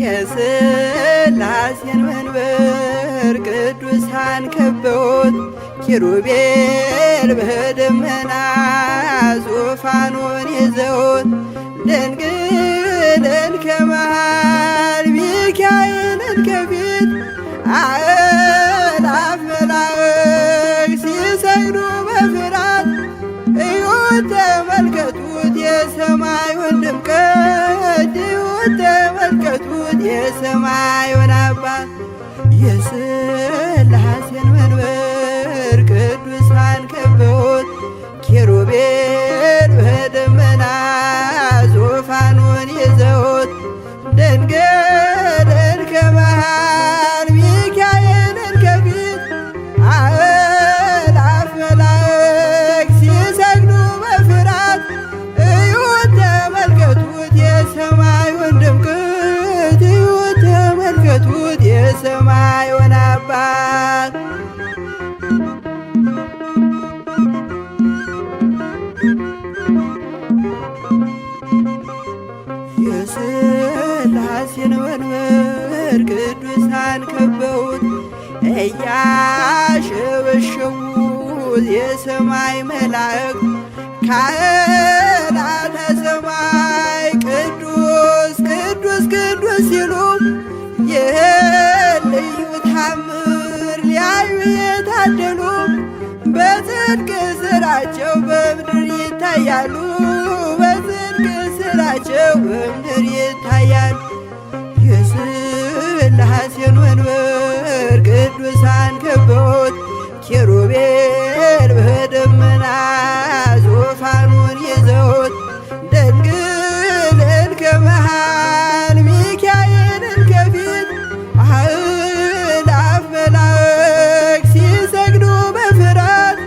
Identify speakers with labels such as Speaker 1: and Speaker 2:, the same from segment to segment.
Speaker 1: የሥላሴን መንበር ቅዱሳን ከበውት ኪሩቤል በደመና ዙፋኑን ይዘውት ድንግልን ከመሃል ሚካኤልን ከፊት አእላፍ መላእክት ሲሰግዱ በፍርሃት እዩት ተመልከቱት የሰማዩን ድምቀት እዩት ተመልከቱት የሰማዩን አባት የሥላሴን መንበር ቅዱሳን ከበውት ኪሩቤል በደመና ዙፋኑን ይዘውት ድንግልን ከመሃል ሚካኤልን ከፊት አእላፍ መላእክት ሲሰግዱ በፍርሃት እዩት ተመልከቱት የሰማዩን ድምቀት እዩት ተመልከቱት የሰማዩን አባት። የሥላሴን መንበር ቅዱሳን ከበውት እያሸበሸቡ የሰማይ መላእክት ካህናተ ሰማይ ቅዱስ ቅዱስ ቅዱስ ሲሉ ይህን ልዩ ታምር ሊያዩ የታደሉ በጽድቅ ስራቸው በምድር ይታያሉ። በጽድቅ ስራቸው በምድር ይታያሉ። የሥላሴን መንበር ቅዱሳን ከበውት ኪሩቤል በደመና ዙፋኑን ይዘውት ድንግልን ከመሃል ሚካኤልን ከፊት አእላፍ መላእክት ሲሰግዱ በፍርሃት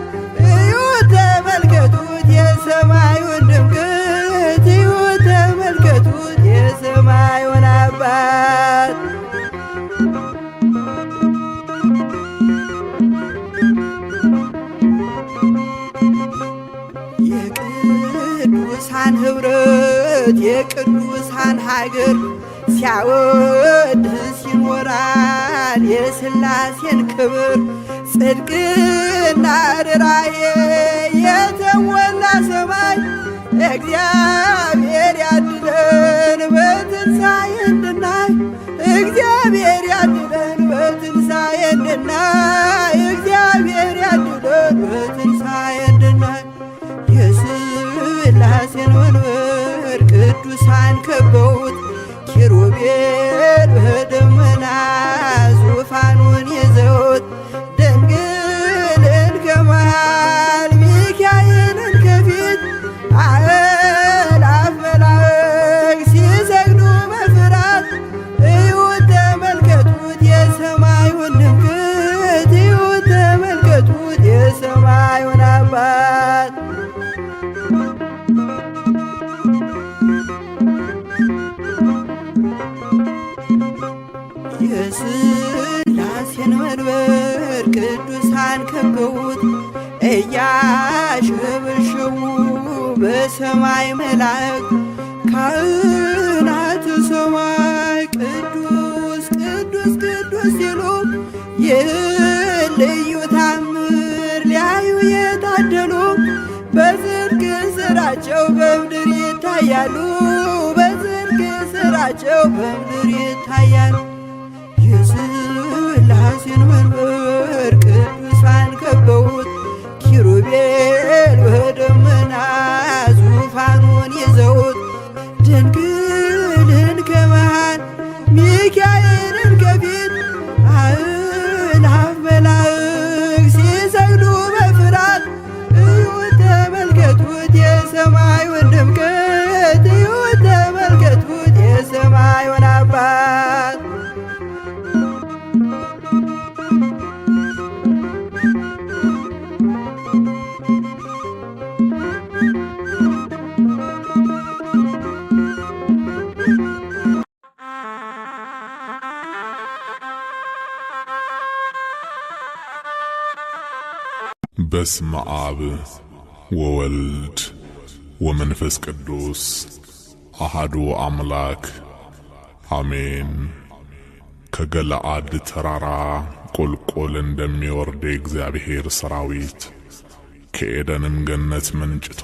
Speaker 1: እዩት ተመልከቱት የሰማዩን ድምቀት እዩት ተመልከቱት የሰማዩን አባት። የቅዱሳን ኅብረት የቅዱሳን ሀገር ሲያወድስ ይኖራል የሥላሴን ክብር ጽድቅና ርኅራኄ የተሞላ ሰማይ እግዚአብሔር ያድለን በትንሣኤ እንድናይ እግዚአብሔር ያድለን በትንሣኤ እንድናይ እግዚአብሔር ያድለን በትንሣኤ እንድናይ። የሥላሴን መንበር ቅዱሳን ከበውት ኪሩቤል በደመና ዙፋኑን ይዘውት ድንግልን ከመሃል ሚካኤልን ከፊት አእላፍ መላእክት ሲሰግዱ በፍርሃት እዩት ተመልከቱት የሰማዩን ድምቀት እዩት ተመልከቱት የሰማዩን አባት። የሥላሴን መንበር ቅዱሳን ከበውት እያሸበሸቡ በሰማይ መላእክት ካህናተ ሰማይ ቅዱስ ቅዱስ ቅዱስ ሲሉ ይህን ልዩ ታምር ሊያዩ የታደሉ በጽድቅ ስራቸው በምድር ይታያሉ። በጽድቅ ስራቸው በምድር ይታያሉ። የሥላሴን መንበር ቅዱሳን ከበውት ኪሩቤል በደመና ዙፋኑን ይዘውት ድንግልን ከመሃል ሚካኤልን ከፊት አእላፍ መላእክት ሲሰግዱ በፍርሃት እዩት ተመልከቱት የሰማዩን ድምቀት እዩት ተመልከቱት የሰማዩን አባት።
Speaker 2: በስመ አብ ወወልድ ወመንፈስ ቅዱስ አሃዱ አምላክ አሜን። ከገለዓድ ተራራ ቁልቁል እንደሚወርድ የእግዚአብሔር ሰራዊት ከኤደንም ገነት መንጭቶ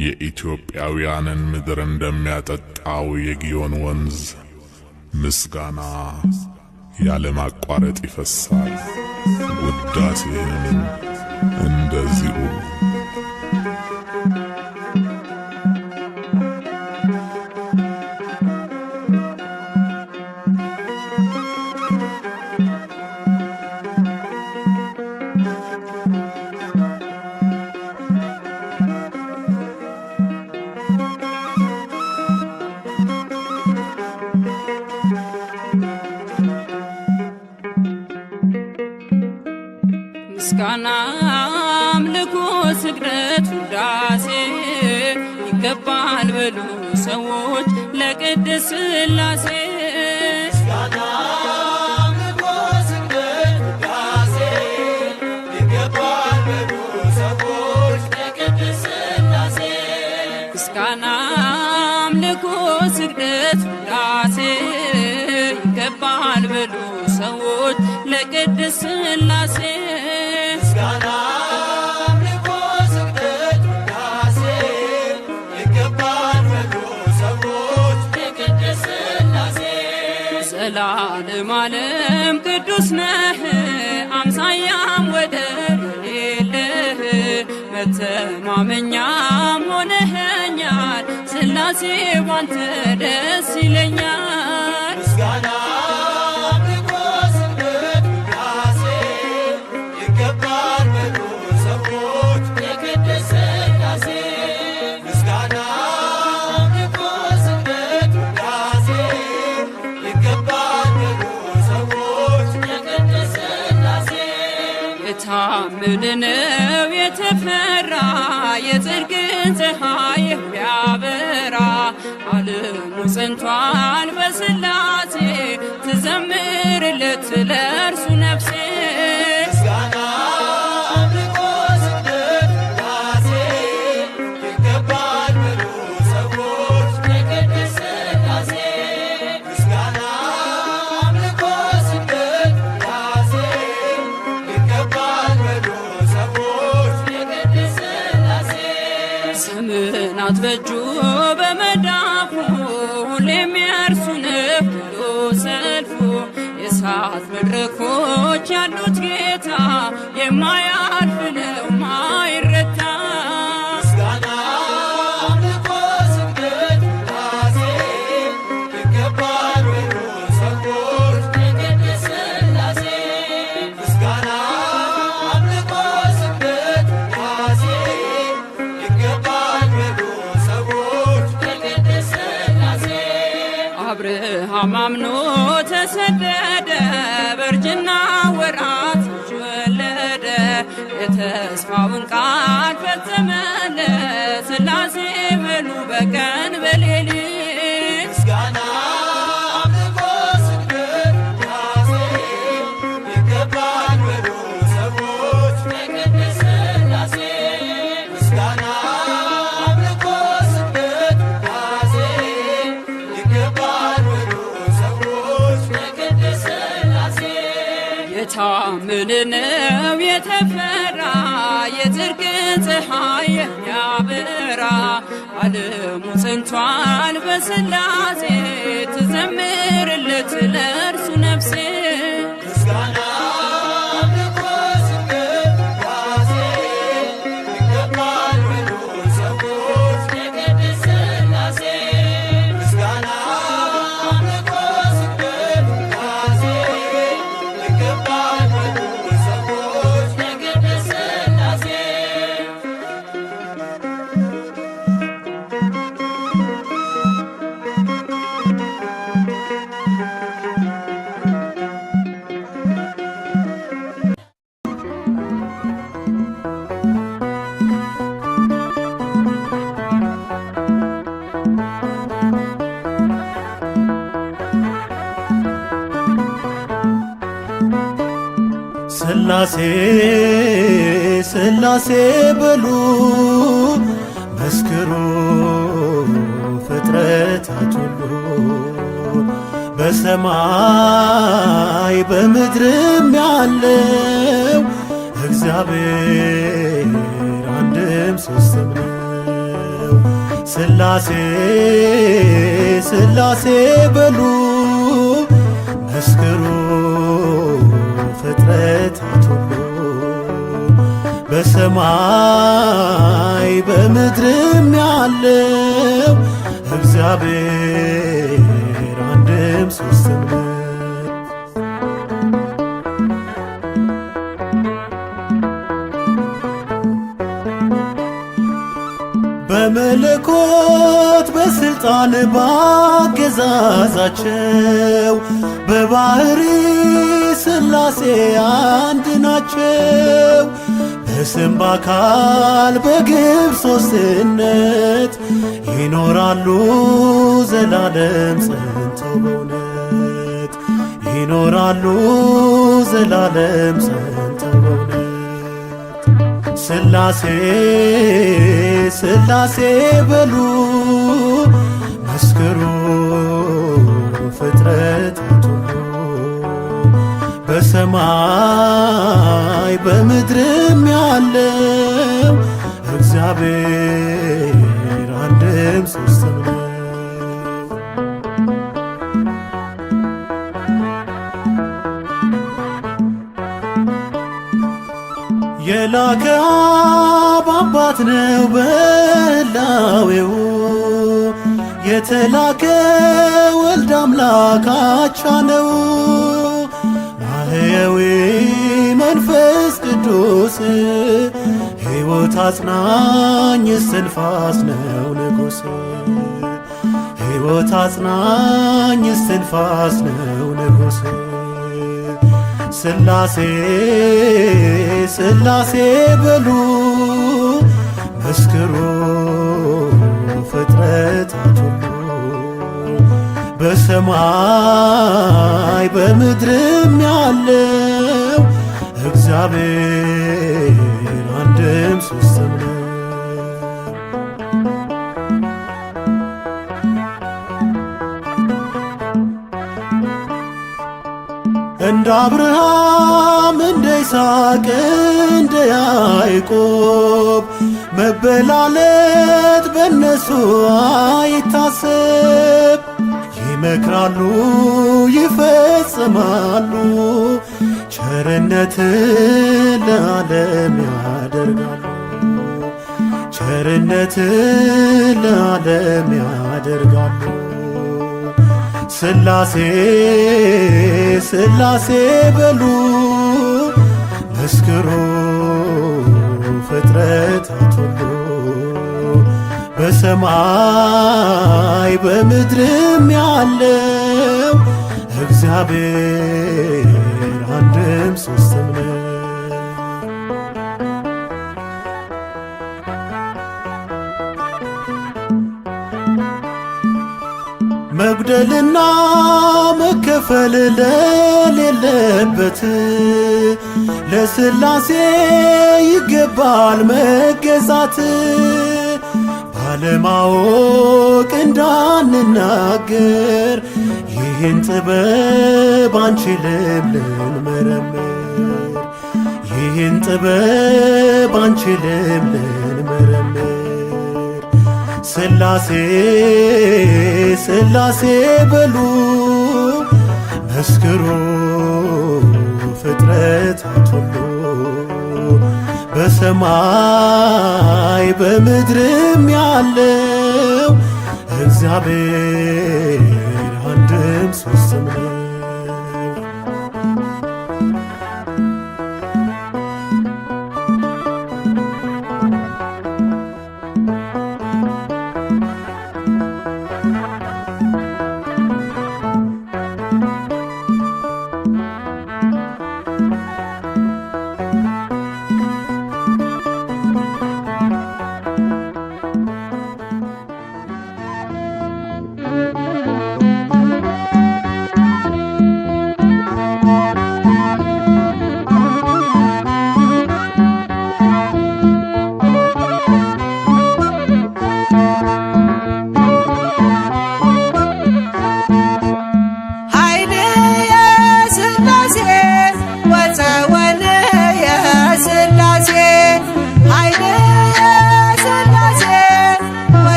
Speaker 2: የኢትዮጵያውያንን ምድር እንደሚያጠጣው የጊዮን ወንዝ ምስጋና ያለማቋረጥ ይፈሳል። ውዳሴህም እንደዚሁ።
Speaker 3: ምስጋና አምልኮ ስግደት ውዳሴ ይገባል በሉ ሰዎች ለቅድስት ሥላሴ። ምስጋና አምልኮ ስግደት ውዳሴ ይገባል በሉ ሰዎች ለቅድስት ሥላሴ። ዘላለም ዓለም ቅዱስ ነህ፣ አምሳያም ወደር የሌለህ፣ መተማመኛም ሆነኸኛል። ሥላሴ ባንተ ደስ ይለኛል። የታመነ ነው የተፈራ፣ የጽድቅን ፀሐይ የሚያበራ፣ ዓለሙ ጸንቷል በሥላሴ፣ ትዘምርለት ለእርሱ ነፍሴ። ዘመናት በእጁ በመዳፉ፣ ሁሌም የእርሱ ነው ድሉ ሰልፉ። የእሳት መድረኮች ያሉት ጌታ፣ የማያልፍ ነው ማይረታ። አብርሃም አምኖ ተሰደደ፣ በእርጅና ወራት ልጅ ወለደ። የተስፋውን ቃል ፈጸመለት፣ ሥላሴ በሉ በቀን በሌሊት። የታመነ ነው የተፈራ፣ የጽድቅን ፀሐይ የሚያበራ፣ ዓለሙ ጸንቷል በሥላሴ፣ ትዘምርለት ለእርሱ ነፍሴ።
Speaker 4: ስላሴ ስላሴ በሉ መስክሩ ፍጥረታት ሁሉ። በሰማይ በምድርም ያለው እግዚአብሔር አንድም ሦስትም ነው። ሥላሴ ሥላሴ በሉ መስክሩ ፍጥረታት ሁሉ በሰማይ በምድርም ያለው እግዚአብሔር አንድም ሦስትም ነው። በመለኮት በስልጣን ባገዛዛቸው በባህሪ ሥላሴ አንድ ናቸው። በስም በአካል በግብር ሦስትነት ይኖራሉ ዘላለም ጸንተው በእውነት ይኖራሉ ዘላለም ጸንተው በእውነት። ሥላሴ ሥላሴ በሉ መስክሩ ፍጥረታት ሁሉ በሰማይ በምድርም ያለው እግዚአብሔር አንድም ሦስትም ነው። የላከ አብ አባት ነው በላዌው የተላከ ወልድ አምላክ አቻ ነው። ማህየዊ መንፈስ ቅዱስ ሕይወት አጽናኝ እስትንፋስ ነው ንጉሥ ሕይወት አጽናኝ እስትንፋስ ነው ንጉሥ። ሥላሴ ሥላሴ በሉ መስክሩ ፍጥረታት ሁሉ በሰማይ በምድርም ያለው እግዚአብሔር አንድም ሦስትም ነው። እንደ አብርሃም እንደ ይስሐቅ እንደ ያዕቆብ መበላለጥ በእነሱ አይታሰብ። ይመክራሉ ይፈጽማሉ፣ ቸርነትን ለዓለም ያደርጋሉ። ቸርነትን ለዓለም ያደርጋሉ። ሥላሴ ሥላሴ በሉ መስክሩ ፍጥረታት ሁሉ በሰማይ በምድርም ያለው እግዚአብሔር አንድም ሦስትም ነው። መጉደልና መከፈል ለሌለበት ለሥላሴ ይገባል መገዛት። ባለማወቅ እንዳንናገር ይህን ጥበብ አንችልም ልንመረምር፣ ይህን ጥበብ አንችልም ልንመረምር። ሥላሴ ሥላሴ በሉ መስክሩ ፍጥረታት ሁሉ በሰማይ በምድርም ያለው እግዚአብሔር አንድም ሦስትም ነው።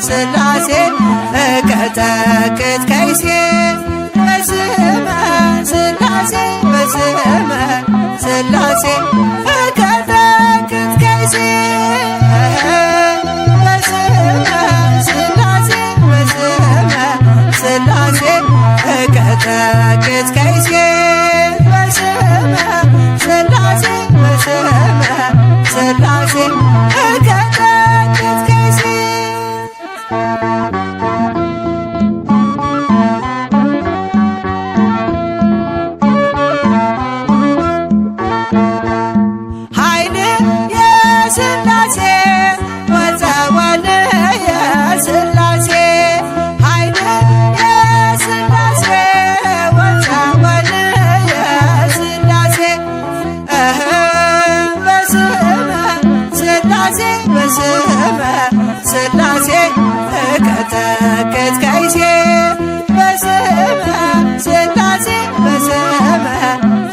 Speaker 1: ሥላሴ እቀጠቅጥ ከይሴ በስመ ሥላሴ በስመ ሥላሴ እቀጠቅጥ ከይሴ በስመ ሥላሴ በስመ ሥላሴ እቀጠቅጥ ከይሴ በስመ ሥላሴ በስመ ሥላሴ እቀጠቅጥ ከይሴ። ኃይል የሥላሴ ወፀወል የሥላሴ ኃይል የሥላሴ ወፀወል የሥላሴ በስመ ሥላሴ በስመ ሥላሴ እቀጠቅጥ ከይሴ በስመ ሥላሴ በስመ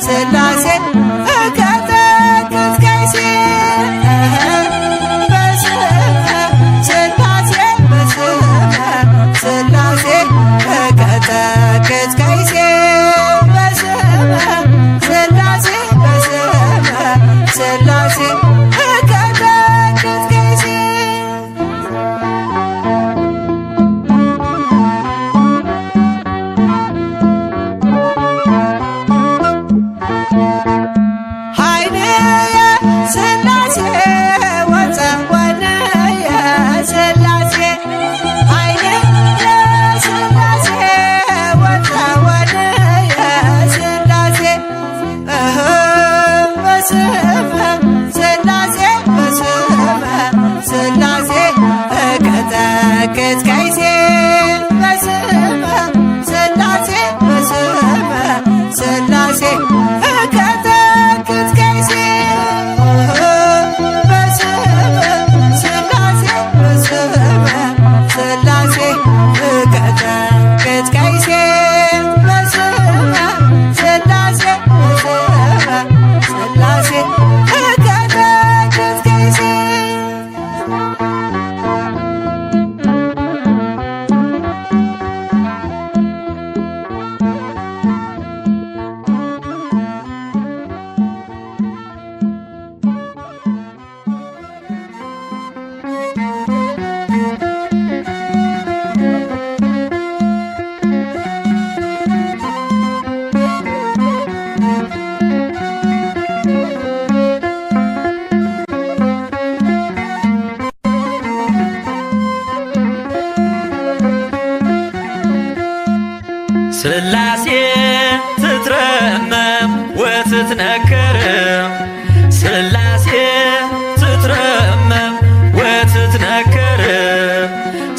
Speaker 1: ሥላሴ እቀጠቅጥ ከይሴ በስመ ሥላሴ በስመ ሥላሴ እቀጠቅጥ ከይሴ በስመ ሥላሴ በስመ ሥላሴ እቀጠቅጥ ከይሴ። ኃይል የሥላሴ ወፀወነ የሥላሴ ኃይል የሥላሴ ወፀወነ የሥላሴ በስመ ሥላሴ በስመ ሥላሴ እቀጠቅጥ ከይሴ በስመ ሥላሴ በስመ ሥላሴ እቀጠቅጥ ከይሴ በስመ ሥላሴ በስመ ሥላሴ እቀጠቅጥ ከይሴ በስመ ሥላሴ በስመ ሥላሴ እቀጠቅጥ ከይሴ።
Speaker 5: ስላሴ ትትረመም ወትትነከር ስላሴ ትትረመም ወትትነከር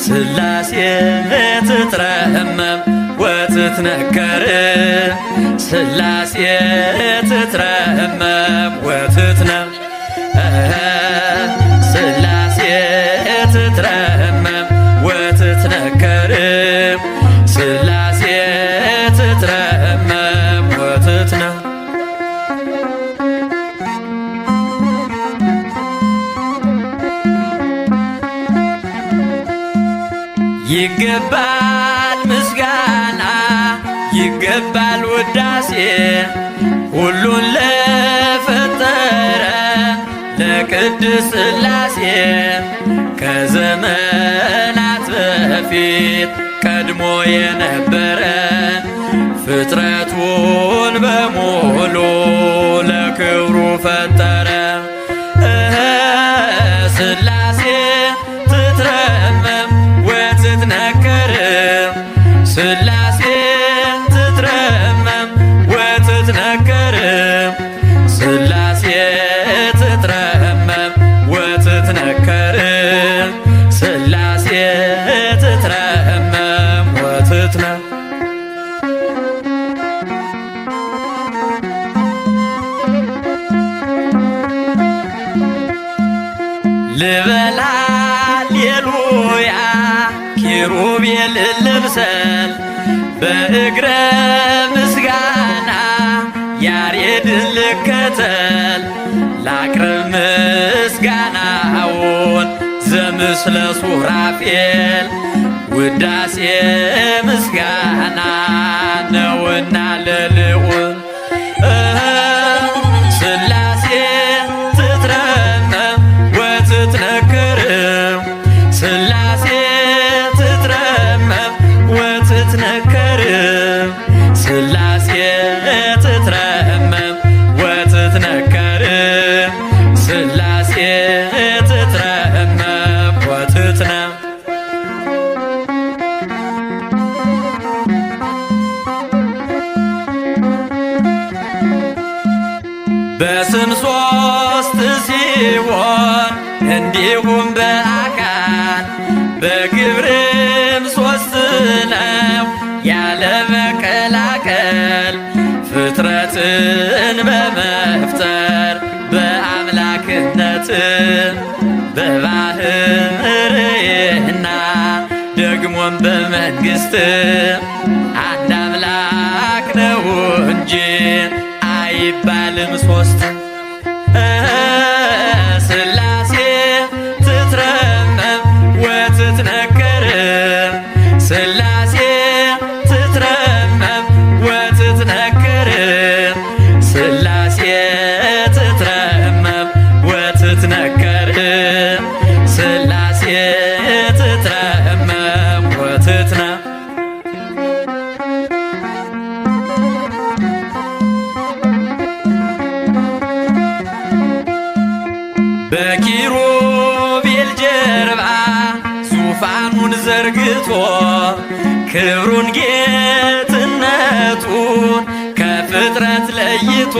Speaker 5: ስላሴ ትትረመም ወትትነከር ስላሴ ትትረመም ወትትነ ስላሴ ትትረመም ወትትነከር ስላሴ ትትረመም ወትትነ ይገባል ምስጋና ይገባል ውዳሴ ሁሉን ለፈጠረ ለቅድስት ሥላሴ ከዘመናት በፊት ቀድሞ የነበረ ፍጥረቱን በሙሉ ለክብሩ ፈጠረ። እህ ሥላሴ ትትረመም ወትትነከር ሥላሴ ትትረመም ወትትነከር ሥላሴ ትትረመም ወትትነከር ሥላሴ ትትረመም ወትትነ ልበላ ሌሉያ ኪሩቤል ልብሰል በእግረ ምስጋና ያሬድን ልከተል ላቅርብ ምስጋናውን ዘምስለ ሱራፌል ውዳሴ ምስጋና ነውና ለልዑል። ሥላሴ ትትረመም ወትትነክር፣ ሥላሴ ትትረመም ወትትነከር፣ ሥላሴ ትትረመም ወትትነከር፣ ሥላሴ ትትረመም ወትትነ በስም ሶስት ሲሆን እንዲሁም በአካል በግብርም ሶስት ነው ያለ መቀላቀል፣ ፍጥረትን በመፍጠር በአምላክነት በባህርይና ደግሞም በመንግስት አንድ አምላክ ነው እንጂ አይባልም ሶስት። ሥላሴ ትትረመም ወትትነከር፣ ሥላሴ ትትረመም ወትትነከር፣ ሥላሴ ትትረመም ወትትነከር፣ ሥላሴ ትትረመም ወትትነ በኪሩቤል ጀርባ ዙፋኑን ዘርግቶ ክብሩን ጌትነቱን ከፍጥረት ለይቶ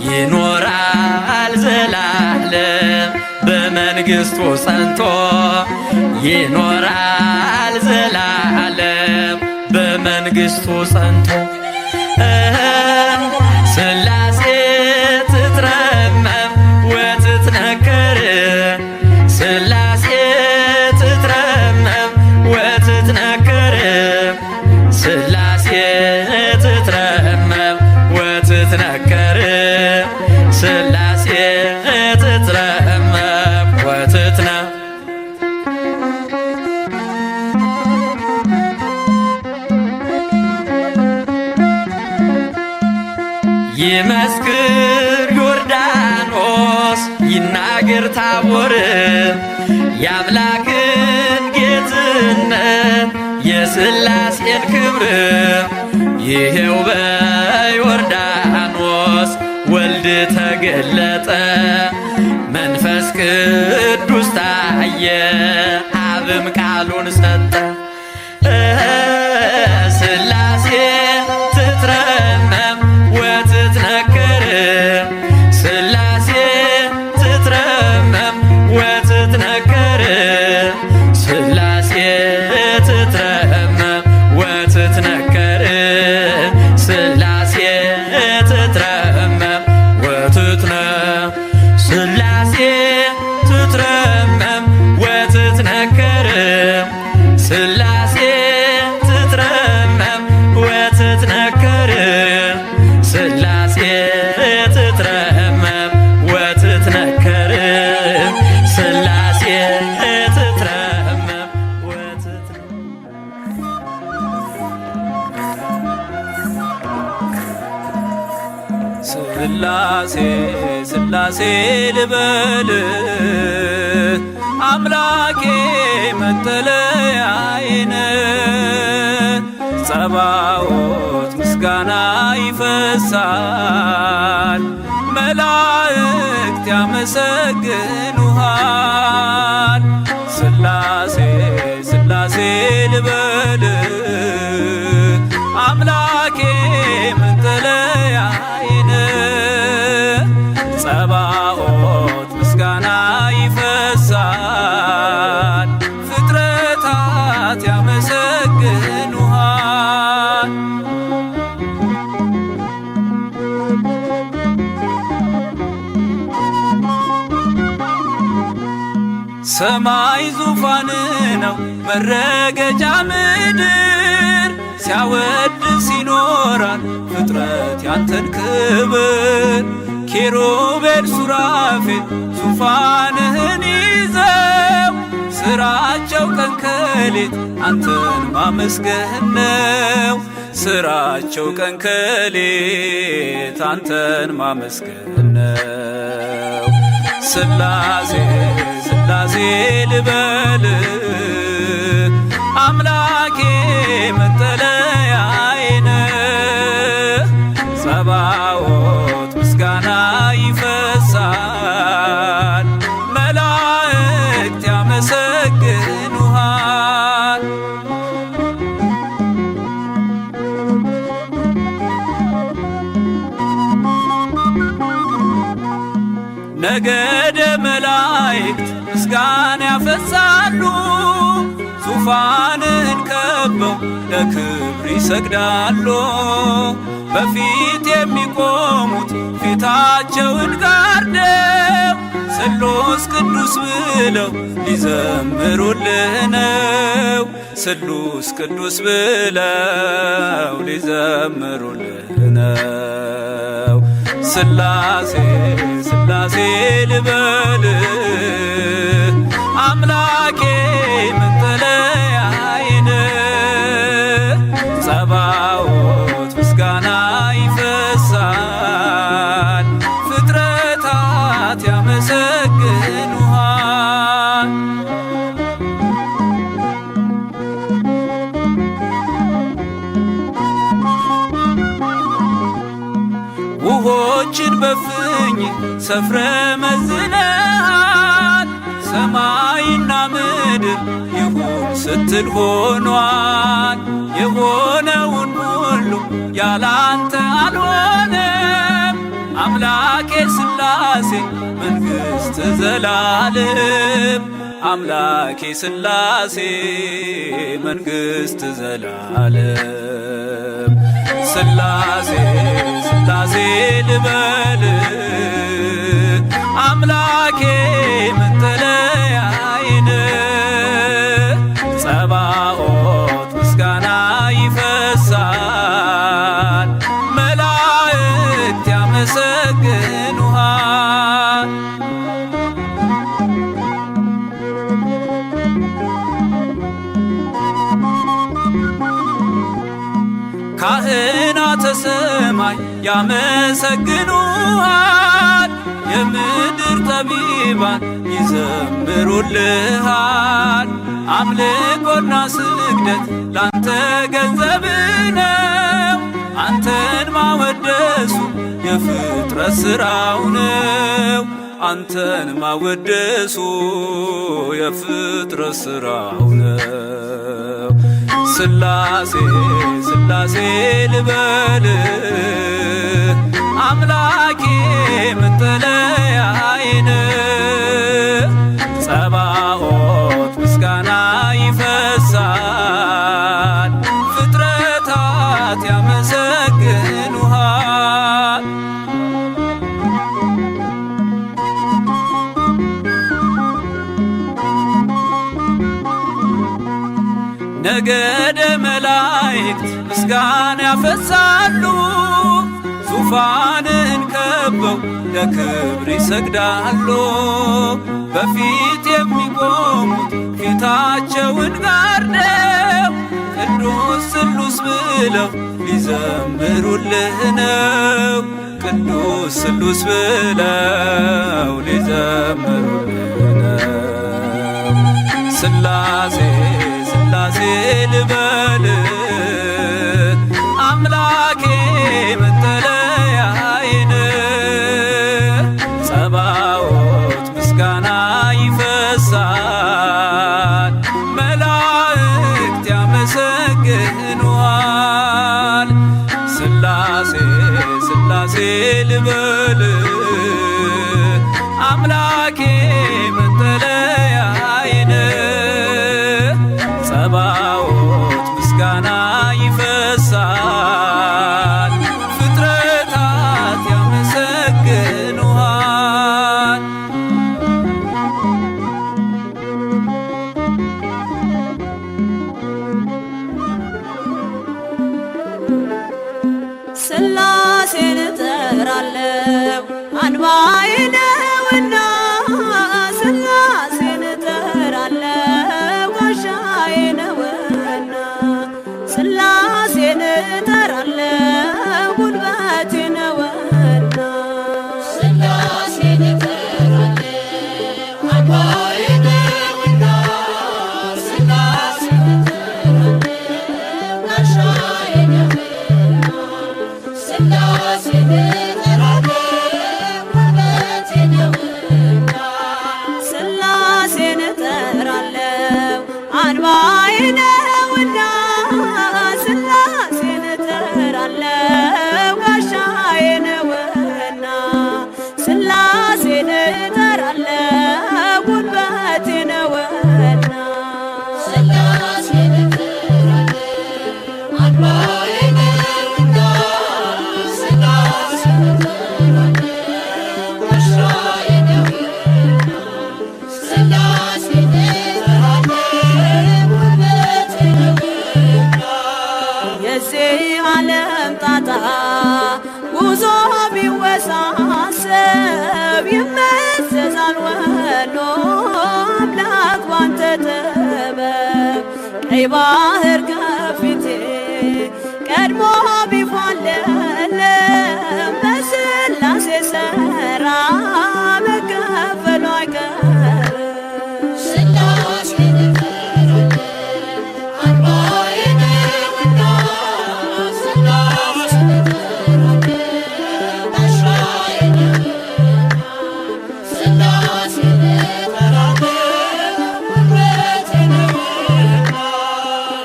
Speaker 5: ይኖራል ዘላለም በመንግስቱ ጸንቶ፣ ይኖራል ዘላለም በመንግስቱ ጸንቶ። ሥላሴ ትትረመም ወትትነከር፣ ሥላሴ ትትረመም ወትትነከር፣ ሥላሴ ትትረመም ወትትነከር፣ ሥላሴ ትትረመም ወትትነ ይመስክር ዮርዳኖስ ይናገር ታቦር የአምላክን ጌትነት የሥላሴን ክብር። ይሄው በዮርዳኖስ ወልድ ተገለጠ፣ መንፈስ ቅዱስ ታየ፣ አብም ቃሉን ሰጠ። ሥላሴ ትትረመም ወትትነከር፣ ሥላሴ ትትረመም ወትትነከር፣ ሥላሴ ትትረመም ወትትነከር፣ ሥላሴ ትትረመም ወትትነ ሥላሴ ትትረመም ወትትነከር፣ ሥላሴ ትትረመም ወትትነከር፣ ሥላሴ ትትረመም ወትትነከር፣ ሥላሴ ትትረመም ወትትነ
Speaker 6: ስላሴ ስላሴ ልበል አምላኬ መጠለያዬ ነህ። ጸባኦት ምስጋና ይፈሳል፣ መላእክት ያመሰግኑሃል። ስላሴ ስላሴ ልበል አምላኬ መጠለያዬ ነህ። ጸባኦት ምስጋና ይፈሳል፣ ፍጥረታት ያመሰግኑሃል። ሰማይ ዙፋን ነው መረገጫ ምድር፣ ሲያወድስ ይኖራል ፍጥረት ያንተን ክብር። ኪሩቤል ሱራፌል ዙፋንህን ይዘው ስራቸው ቀን ከሌት አንተን ማመስገን ነው። ስራቸው ቀን ከሌት አንተን ማመስገን ነው። ስላሴ ስላሴ ልበል አምላኬ መጠለያዬ ነህ። ጸባኦት ምስጋና ይፈሳል፣ መላእክት ያመሰግኑሃል። ነገደ መላእክት ምስጋና ያፈሳሉ፣ ዙፋንህን ከበው ለክብር ይሰግዳሉ። በፊት የሚቆሙት ፊታቸውን ጋርደው ስሉስ ቅዱስ ብለው ሊዘምሩልህ ነው። ስሉስ ቅዱስ ብለው ሊዘምሩልህ ነው። ስላሴ ስላሴ ልበል አምላኬ መጠለያዬ ነህ። ጸባኦት ምስጋና ይፈሳል፣ ፍጥረታት ያመሰግኑሃል። ውሆችን በፍኝ ሰፍረ መዝነሃል፣ ሰማይና ምድር ይሁን ስትል ሆኗል። የሆነውን ሁሉ ያላንተ አልሆነም። አምላኬ ስላሴ መንግሥት ዘላለም፣ አምላኬ ስላሴ መንግሥት ዘላለም። ስላሴ ስላሴ ልበል አምላኬ መጠለያዬ ነህ። ጸባኦት ምስጋና ይፈሳል፣ መላእክት ያመሰግኑሃል። ካህናተ ሰማይ ያመሰግኑሃል፣ የምድር ጠቢባን ይዘምሩልሃል። አምልኮና ስግደት ላንተ ገንዘብ ነው፣ አንተን ማወደሱ የፍጥረት ሥራው ነው። አንተን ማወደሱ የፍጥረት ሥራው ነው። ስላሴ ስላሴ ልበል አምላኬ መጠለያዬ ነህ። ጸባኦት ምስጋና ይፈሳል፣ ፍጥረታት ያመሰግኑሃል። ነገደ መላእክት ምስጋና ያፈሳሉ፣ ዙፋንህን ከበው ለክብር ይሰግዳሉ። በፊት የሚቆሙት ፊታቸውን ጋርደው ቅዱስ ስሉስ ብለው ሊዘምሩልህ ነው። ቅዱስ ስሉስ ብለው ሊዘምሩልህ ነው። ስላሴ ስላሴ ልበል አምላኬ መጠለያዬ ነህ። ጸባኦት ምስጋና ይፈሳል፣ መላእክት ያመሰግኑሃል። ስላሴ ስላሴ ልበል አምላኬ መጠለያዬ ነህ። ጸባኦት ምስጋና ይፈሳል፣ ፍጥረታት ያመሰግኑሃል።
Speaker 1: ስላሴን እጠራለሁ አንባዬ ነውና፣ ስላሴን እጠራለሁ ጥበብ ቀይ ባህር ከፊቴ ቀድሞ ቢፏለልም በሥላሴ ሥራ መከፈሉ አይቀርም።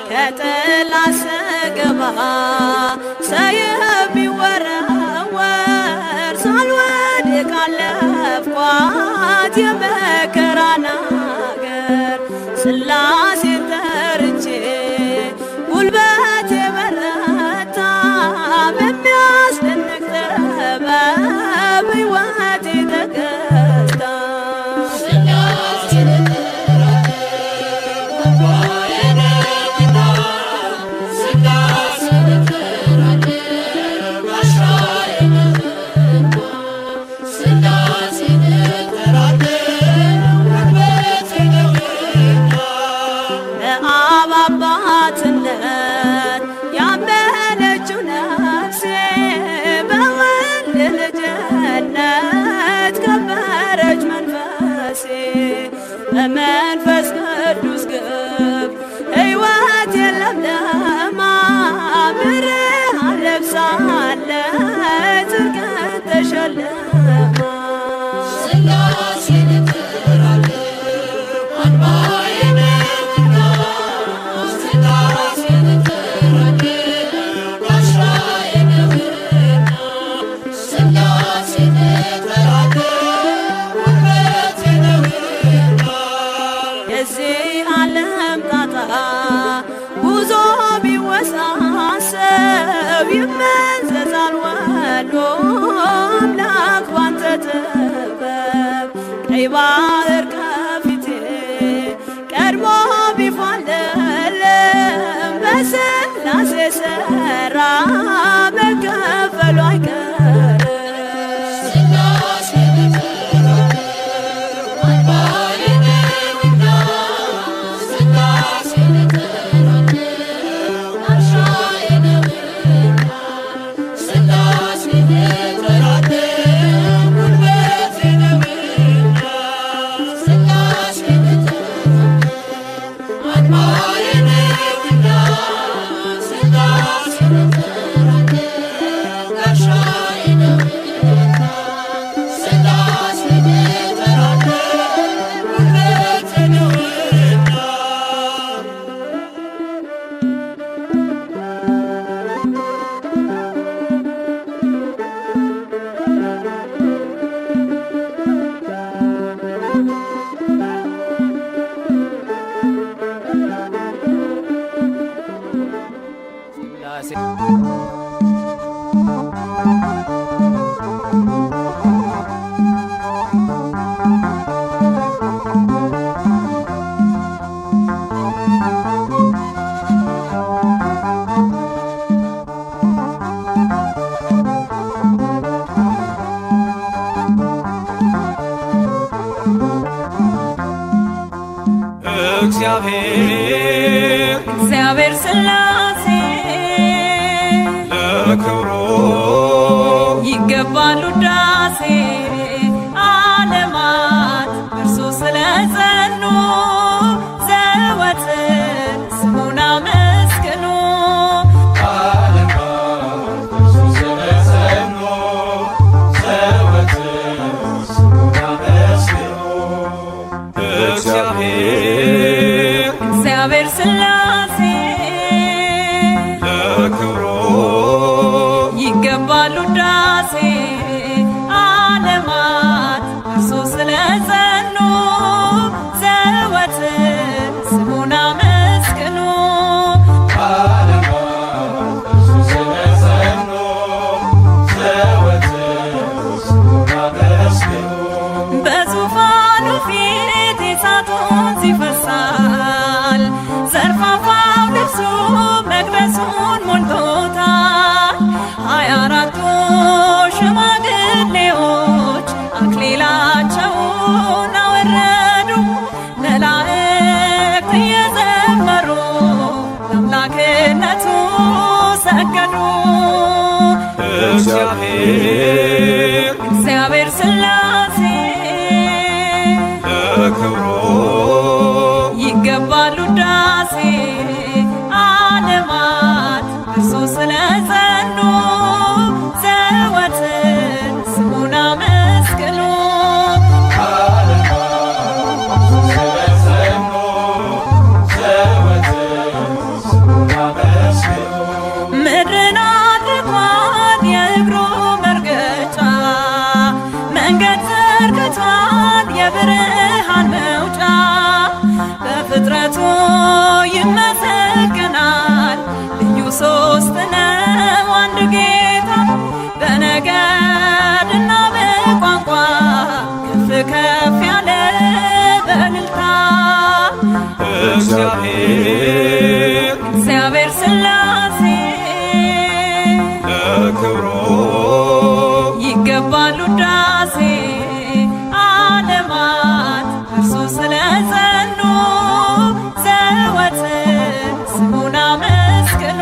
Speaker 1: ከጠላት ስገባ ሰይፍ ቢወረወር ሳልወድቅ አለፍኳት የመከራን አገር። ሥላሴን ጠርቼ ጉልበቴ በረታ በሚያስደንቅ ጥበብ ሕይወቴ ተገታ። በአብ አባትነት ያመነችው ነፍሴ በወልድ ልጅነት ከበረች መንፈሴ። በመንፈስ ቅዱስ ግብ ሕይወት የለምለማ ብርሃን ለብሳለች ጽድቅን ተሸልማ። የዚህ ዓለም ጣጣ ጉዞ ቢወሳሰብ ይመዘዛል ወሎ አምላክ ባንተ ጥበብ ቀይ ባህር ከፊቴ ቀድሞ ቢፏለልም በሥላሴ ሥራ መከፈሉ አይቀርም።
Speaker 5: ሥላሴ
Speaker 6: እግዚአብሔር
Speaker 3: እግዚአብሔር ሥላሴ
Speaker 6: ለክብሩ
Speaker 3: ይገባል ውዳሴ። ዓለማት በእርሱ ስለጸኑ ዘወትር ስሙን አመስግኑ።
Speaker 6: እግዚአብሔር
Speaker 3: እግዚአብሔር ሥላሴ
Speaker 6: ለክብሩ
Speaker 3: ይገባል ውዳሴ። ዓለማት በእርሱ ስለጸኑ ዘወትር ስሙን አመስግኑ። በዙፋኑ ፊት የእሳት ወንዝ ይፈሳል። ዘርፋፋው ልብሱ መቅደሱን ሞልቶታል። 24ቱ ሽማግሌዎች አክሊላቸውን አወረዱ። መላእክት
Speaker 6: እግዚአብሔር
Speaker 3: እግዚአብሔር ሥላሴ
Speaker 6: ለክብሩ
Speaker 3: ይገባል ውዳሴ። ዓለማት እርሱ ስለጸኑ ዘወትር ስሙን አመስግኑ። ምድርን አድርጓት የእግሩ መርገጫ፣ መንገድ ዘርግቷል የብርሃን መውጫ። በፍጥረቱ ይመሰገናል፣ ልዩ ሶስት ነው አንድ ጌታ። በነገድና በቋንቋ ከፍ ከፍ ያለ በእልልታ።
Speaker 6: እግዚአብሔር
Speaker 3: እግዚአብሔር ሥላሴ
Speaker 6: ለክብሩ
Speaker 3: ይገባል ውዳሴ። ዓለማት እርሱ ስለጸኑ ዘወትር ስሙን አመስግኑ።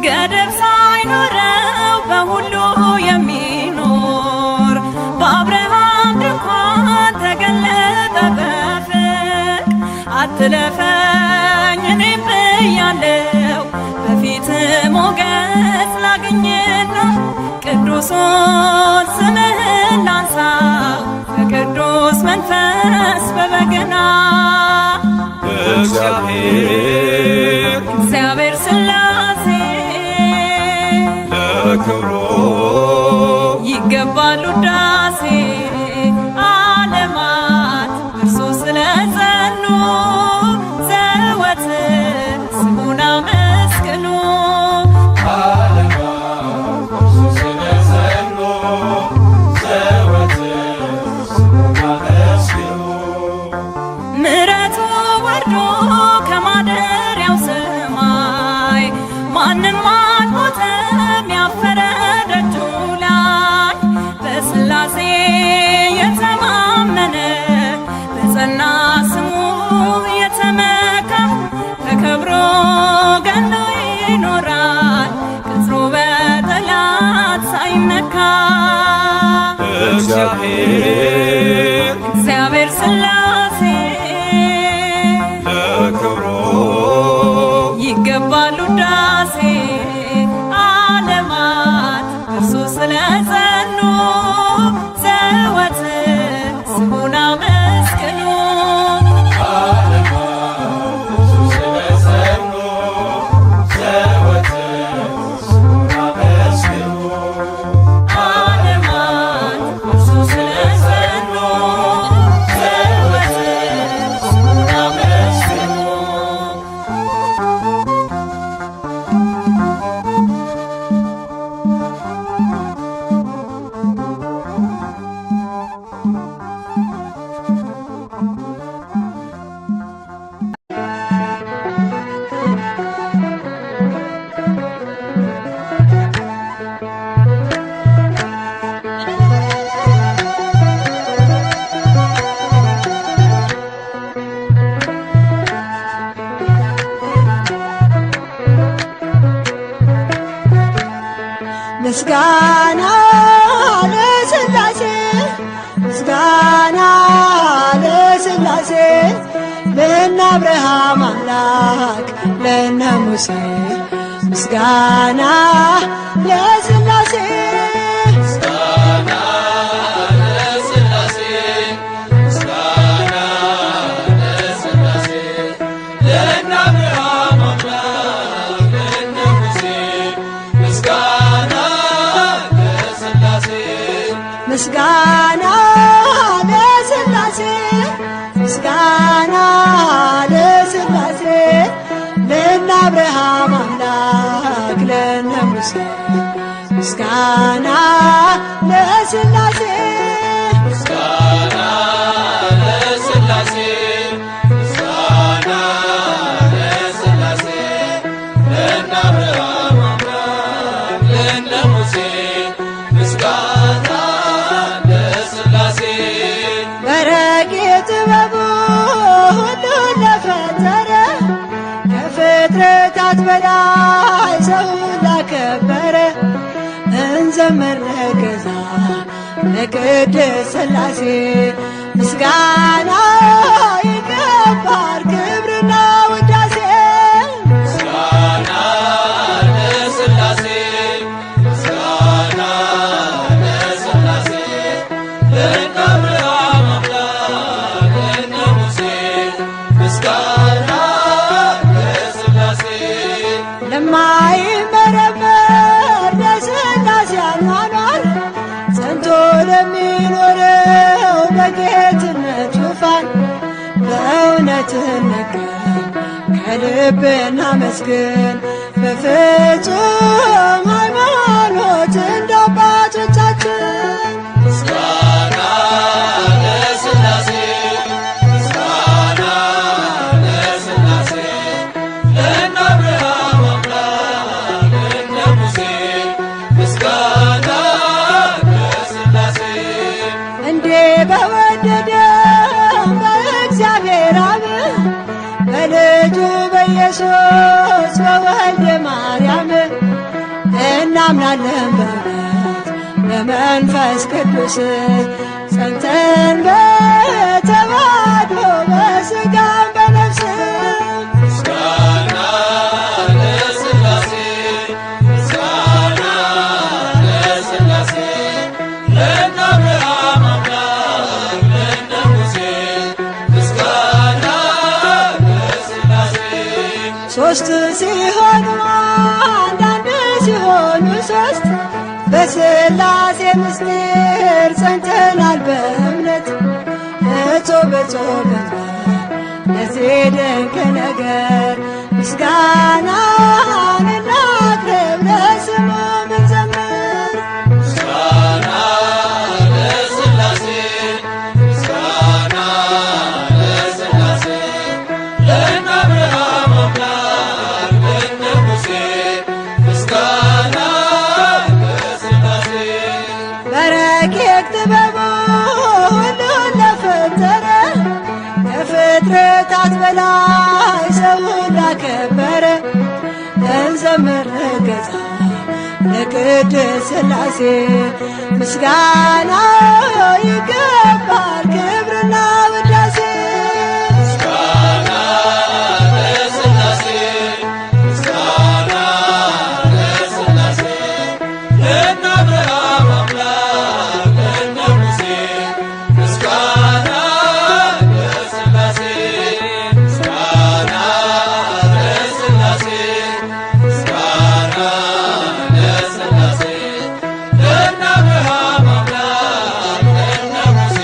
Speaker 3: ገደብ ሳይኖረው በሁሉ የሚኖር፣ በአብርሃም ድንኳን ተገለጠ በፍቅር። አትለፈኝ እኔም ብያለው፣ በፊት ሞገስ ላግኝና ቅዱሱን ስምህን ላንሳው በቅዱስ መንፈስ በበገና።
Speaker 6: እግዚአብሔር
Speaker 3: እግዚአብሔር ሥላሴ
Speaker 6: ለክብሩ
Speaker 3: ይገባል ውዳሴ። ዓለማት እርሱ ስለጸኑ ዘወትር ስሙን አመስግኑ። ምሕረቱ ወርዶ ከማደሪያው ሰማይ፣ ማንም አልሞተም ያፈረ ደጁ ላይ። በሥላሴ የተማመነ፣ በጸና ስሙ የተመካ፣ ተከብሮ ገኖ ይኖራል፣ ቅጥሩ በጠላት ሳይነካ።
Speaker 6: እግዚአብሔር
Speaker 3: እግዚአብሔር ሥላሴ
Speaker 6: ለክብሩ
Speaker 3: ይገባል ውዳሴ። ዓለማት እርሱ ስለጸኑ ዘወትር ስሙን አመስግኑ። ዓለማት እርሱ ስለጸኑ ዘወትር ስሙን አመስግኑ።
Speaker 1: ምስጋና ለሥላሴ፣ ምስጋና ለሥላሴ፣ ለእነ አብርሃም አምላክ ለእነ ሙሴ፣ ምስጋና ለሥላሴ። ምስጋና ለሥላሴ፣ ምስጋና ለሥላሴ፣ ለእነ አብርሃም አምላክ ለእነ ሙሴ፣ ምስጋና ለሥላሴ። በረቂቅ ጥበቡ እንዘምር ለገዛ ለቅድስት ሥላሴ ምስጋና ይገባል ክብርና ውዳሴ።
Speaker 6: ምስጋና ለሥላሴ፣ ምስጋና ለሥላሴ፣ ለእነ አብርሃም አምላክ ለእነ ሙሴ፣ ምስጋና ለሥላሴ።
Speaker 1: ለማይመረመር ለሥላሴ አኗኗር ጸንቶ ለሚኖረው በጌትነት ዙፋን በእውነት እንገኝ ከልብ እናመስግን በፍጹም ሃይማኖት እንደ አባቶቻችን።
Speaker 6: ምስጋና ለሥላሴ፣ ምስጋና ለሥላሴ፣ ለእነ አብርሃም አምላክ ለእነ ሙሴ፣ ምስጋና ለሥላሴ።
Speaker 1: እንዴ በወደደ በእግዚአብሔር አብ በልጁ በኢየሱስ በወልደ ማርያም እናምናለን በእውነት በመንፈስ ቅዱስ ጸንተን በተዋህዶ በሥጋም በነፍስ።
Speaker 6: ምስጋና ለሥላሴ፣ ምስጋና ለሥላሴ፣ ለእነ አብርሃም አምላክ ለእነ ሙሴ፣ ምስጋና ለሥላሴ።
Speaker 1: ሶስት ሲሆኑ አንድ፣ አንድ ሲሆኑ ሶስት፣ በሥላሴ ምስጢር ጸንተናል በእምነት። እጹብ እጹብ ለዚህ ድንቅ ነገር ምስጋናን እናቅርብ ለስሙ እንዘምር።
Speaker 6: ምስጋና ለሥላሴ፣ ምስጋና ለሥላሴ፣ ለእነ አብርሃም አምላክ ለእነ ሙሴ፣ ምስጋና ለሥላሴ።
Speaker 1: በረቂቅ ጥበቡ ሁሉን ለፈጠረ ከፍጥረታት በላይ ሰውን ላከበረ እንዘምር ገዛ ለቅድስት ሥላሴ ምስጋና ይገባል ክብርና ውዳሴ።
Speaker 6: ምስጋና ለሥላሴ፣ ምስጋና ለሥላሴ፣ ለእነ አብርሃም አምላክ ለእነ ሙሴ፣ ምስጋና ለሥላሴ። ምስጋና ለሥላሴ፣ ምስጋና ለሥላሴ፣ ለእነ አብርሃም አምላክ ለእነ ሙሴ፣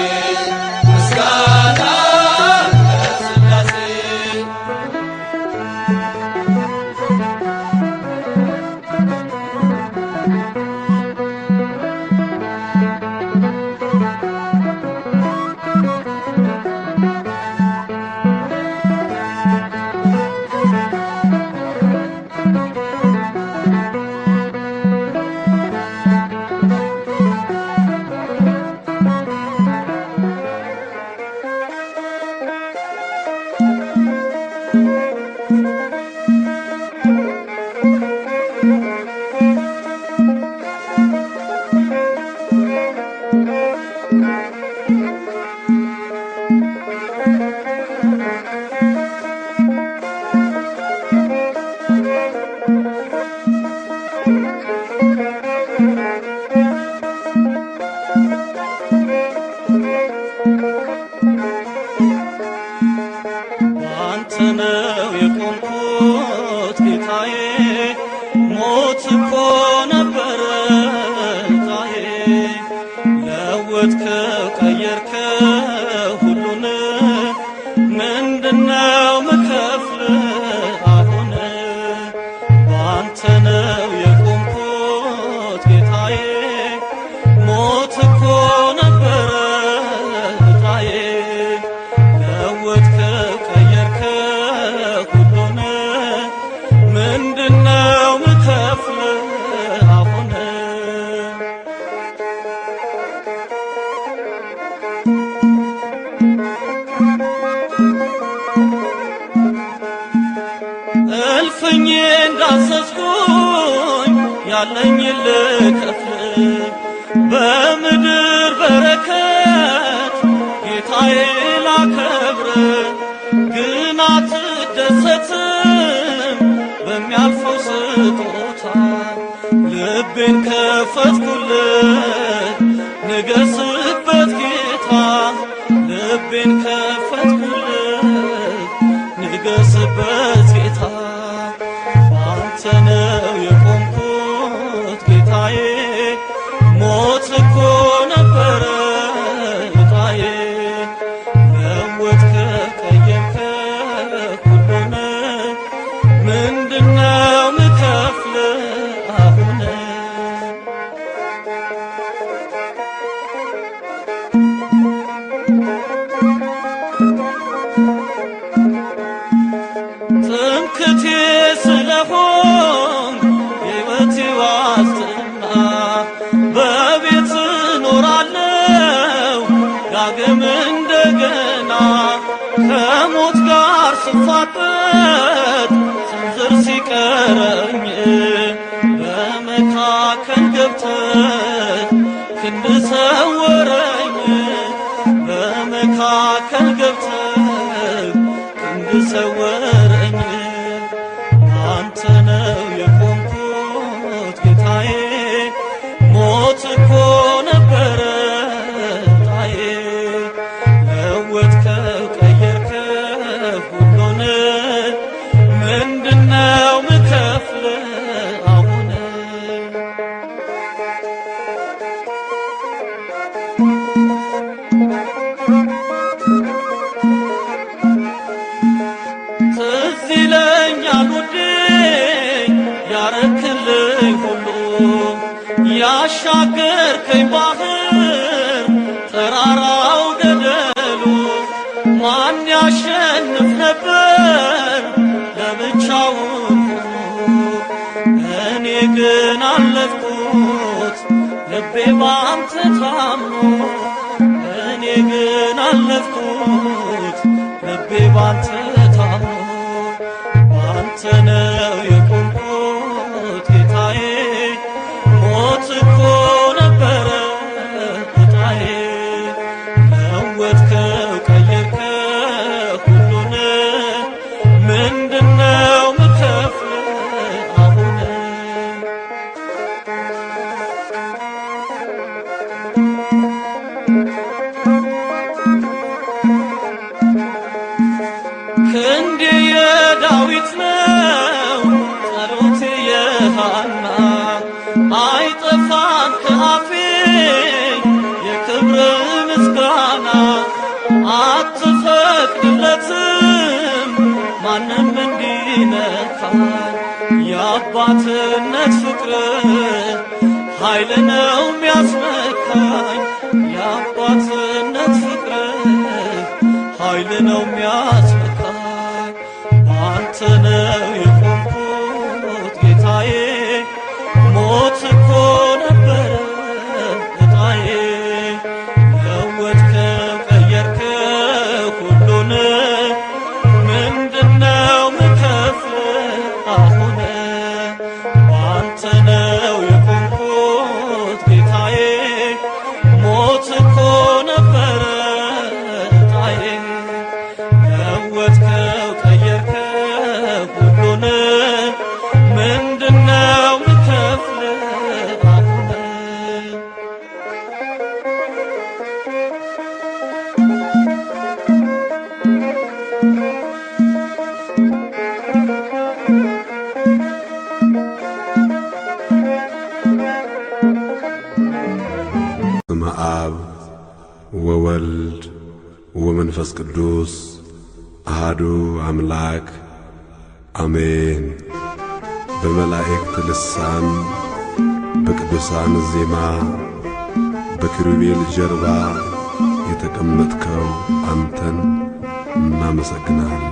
Speaker 6: ያለኝ ልከፍል በምድር በረከት ጌታዬ ላከብር ግን አትደሰትም በሚያልፈው ስጦታ ልቤን ከፈትኩልህ ንገስበት ጌታ ልቤን ከፈትኩልህ ንገስበት ጌታ ባንተ ነው የቆምኩት ጌታዬ ሞት እኮ ነበረ ዕጣዬ ለወጥከው ቀየርከው ሁሉን ምንድነው ምከፍልህ አሁን ትምክቴ ስለሆንክ የሕይወቴ ዋስትና በቤት እኖራለሁ ዳግም እንደገና ከሞት ጋር ስፋጠጥ ስንዝር ሲቀረኝ በመካከል ገብተህ ክንድ ሰወረኝ በመካከል ገብተህ ክንድ ሰወረኝ አንተ ነው የቆምኩት ጌታዬ ሞት እኮ ነበረ ዕጣዬ ለወጥከው ቀየርከው ሁሉን ምንድነው ምከፍልህ አሁን ትዝ ይለኛል ውዴ ያረክልኝ ሁሉ ያሻገርከኝ ባህር ተራራው ገደሉ ማን ያሸንፍ ነበር ለብቻውን ሆኖ እኔ ግን አለፍኩት ልቤ ባንተ ታምኖ እኔ ግን አለፍኩት ልቤ ባንተ ታምኖ ባንተ ነው የቆምኩት ጌታዬ ሞት እኮ ነበረ ዕጣዬ ለወጥከው ቀየርከው ሁሉን ምንድነው ምከፍልህ አሁን ክንዴ የዳዊት ነው ጸሎቴ የሐና አይጠፋም ከአፌ የክብር ምስጋና አትፈቅድለትም ማንም እንዲነካኝ የአባትነት ፍቅር ኃይል ነው የሚያስመካኝ የአባትነት ፍቅር ኃይል ነው የሚያስመካኝ ባንተ ነው የቆምኩት ጌታዬ ሞት እኮ ነበረ ዕጣዬ ለወጥከው ቀየርከው ሁሉን ምንድነው ምከፍልህ አሁን ባንተ ነው የቆምኩት ጌታዬ ሞት እኮ ነበረ ዕጣዬ ለወጥከው ቀየርከው ሁሉን ምንድነው ምከፍልህ አሁን
Speaker 7: በስመ አብ ወወልድ ወመንፈስ ቅዱስ አሃዱ አምላክ አሜን። በመላእክት ልሳን በቅዱሳን ዜማ በኪሩቤል ጀርባ የተቀመጥከው አንተን እናመሰግናለን።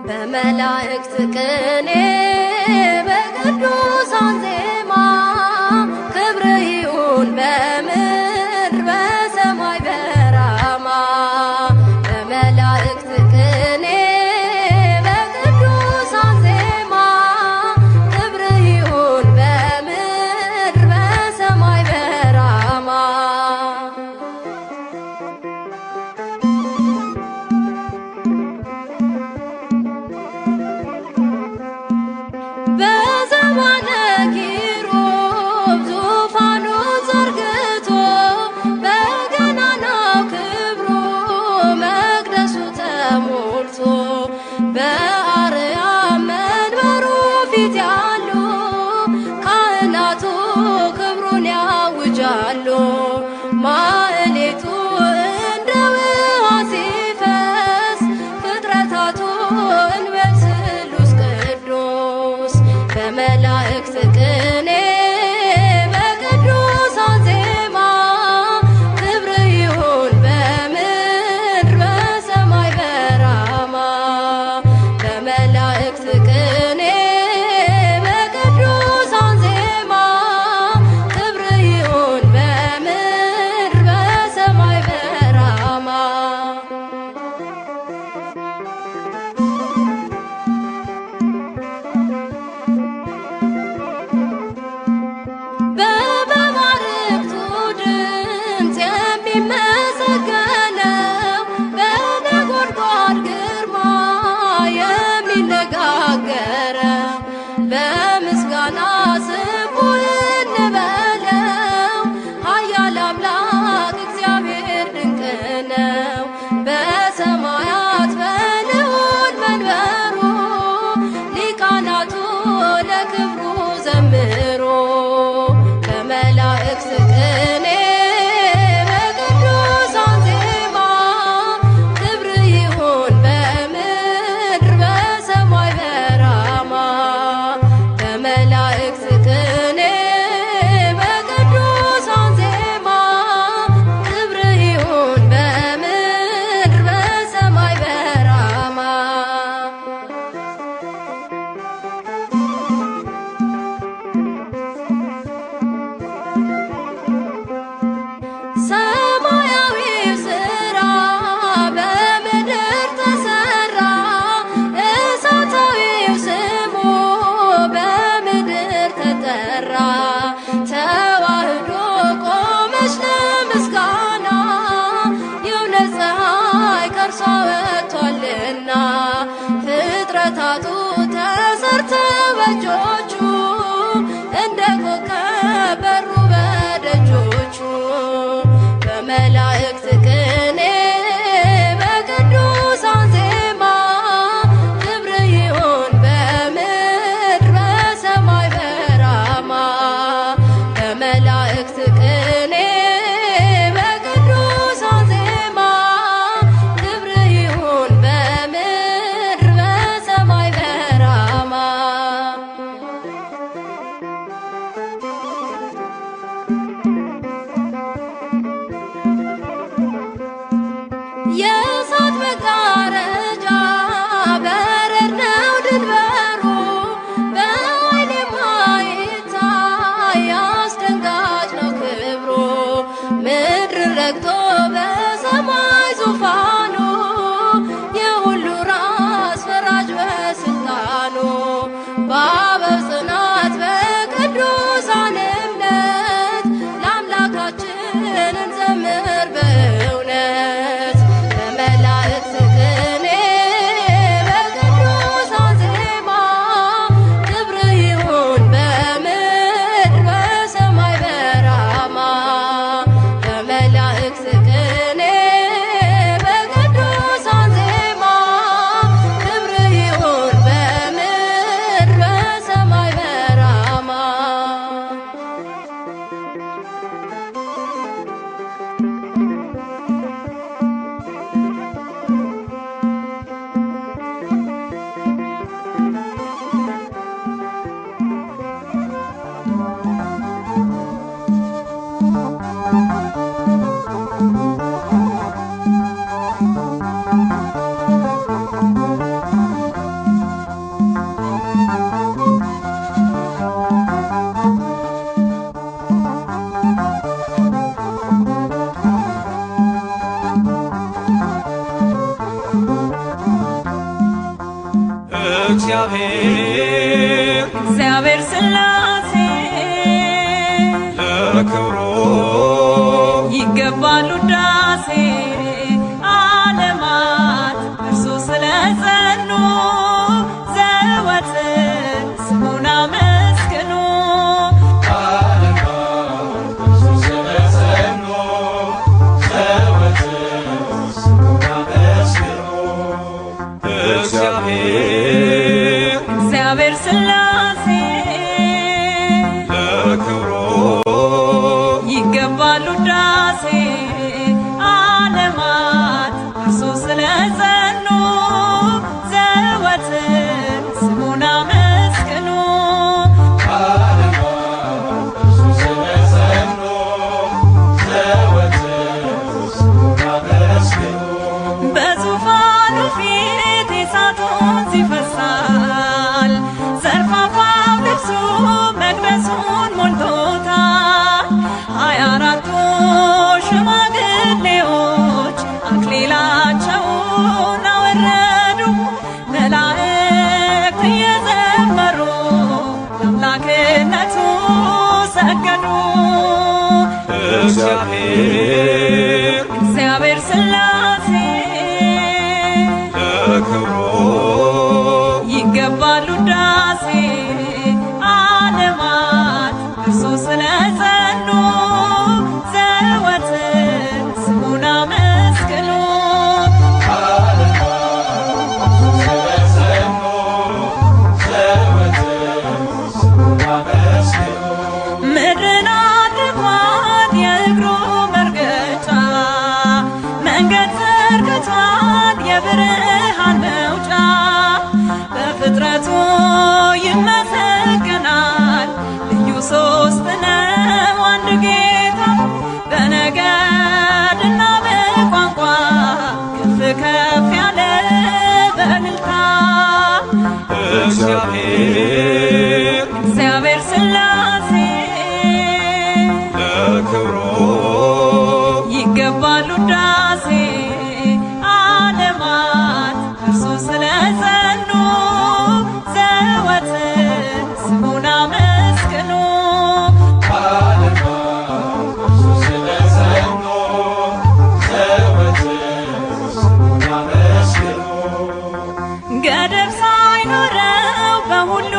Speaker 8: በመላእክት ቅኔ በቅዱሳን ኪሩብ ዙፋኑን ዘርግቶ በገናናው ክብሩ መቅደሱ ተሞልቶ በአርያም መንበሩ ፊት ያሉ ካህናቱ ክብሩን ያውጃሉ። ማህሌቱ እንደ ውሃ ሲፈስ ፍጥረታቱ እንበል ስሉስ ቅዱስ በመላእክት ቅኔ በቅዱሳን ዜማ ክብር ይሁን በምድር በሰማይ በራማ በመላእክት ቅኔ በቅዱሳን ዜማ ክብር ይሁን በምድር በሰማይ በራማ። በመባርክቱ ድምፅ የሚመሰገነው በነጎድጓድ ግርማ የሚነጋገረው በምስጋና ስቡሕ እንበለው ኃያል አምላክ እግዚአብሔር ድንቅ ነው። በሰማያት በልዑል መንበሩ ሊቃናቱ ለክብሩ ዘምሩ በመላእክት ቅኔ በቅዱሳን ዜማ ክብር ይሁን በምድር በሰማይ በራማ በመላእክት ቅኔ በቅዱሳን ዜማ ክብር ይሁን በምድር በሰማይ በራማ። ሰማያዊው ሥራ በምድር ተሠራ፣ እሳታዊው ስሙ በምድር ተጠራ። ተዋህዶ ቆመች ለምስጋና የእውነት ፀሐይ ከእርሷ ወጥቷልና ፍጥረታቱ ተሰርተው በእጆቹ እንደ ኮከብ በሩ በደጆቹ በመላእክት ቅኔ በቅዱሳን ዜማ ክብር ይሁን በምድር በሰማይ በራማ በመላእክት ቅኔ በቅዱሳን ዜማ ክብር ይሁን በምድር በሰማይ በራማ።
Speaker 6: እግዚአብሔር
Speaker 3: እግዚአብሔር ሥላሴ
Speaker 6: ለክብሩ
Speaker 3: ይገባል ውዳሴ። ዓለማት እርሱ ስለጸኑ ዘወትር ስሙን አመስግኑ። ምድርን አድርጓት የእግሩ መርገጫ፣ መንገድ ዘርግቷት የብርሃን መውጫ። በፍጥረቱ ይመሰገናል፣ ልዩ ሦስት ነው አንድ ጌታ። በነገድና በቋንቋ ከፍ ከፍ ያለ በእልልታ።
Speaker 6: እግዚአብሔር
Speaker 3: እግዚአብሔር ሥላሴ
Speaker 6: ለክብሩ
Speaker 3: ይገባል ውዳሴ። ዓለማት እርሱ ስለጸኑ ዘወትር ስሙን አመስግኑ። ገደብ ሳይኖረው በሁሉ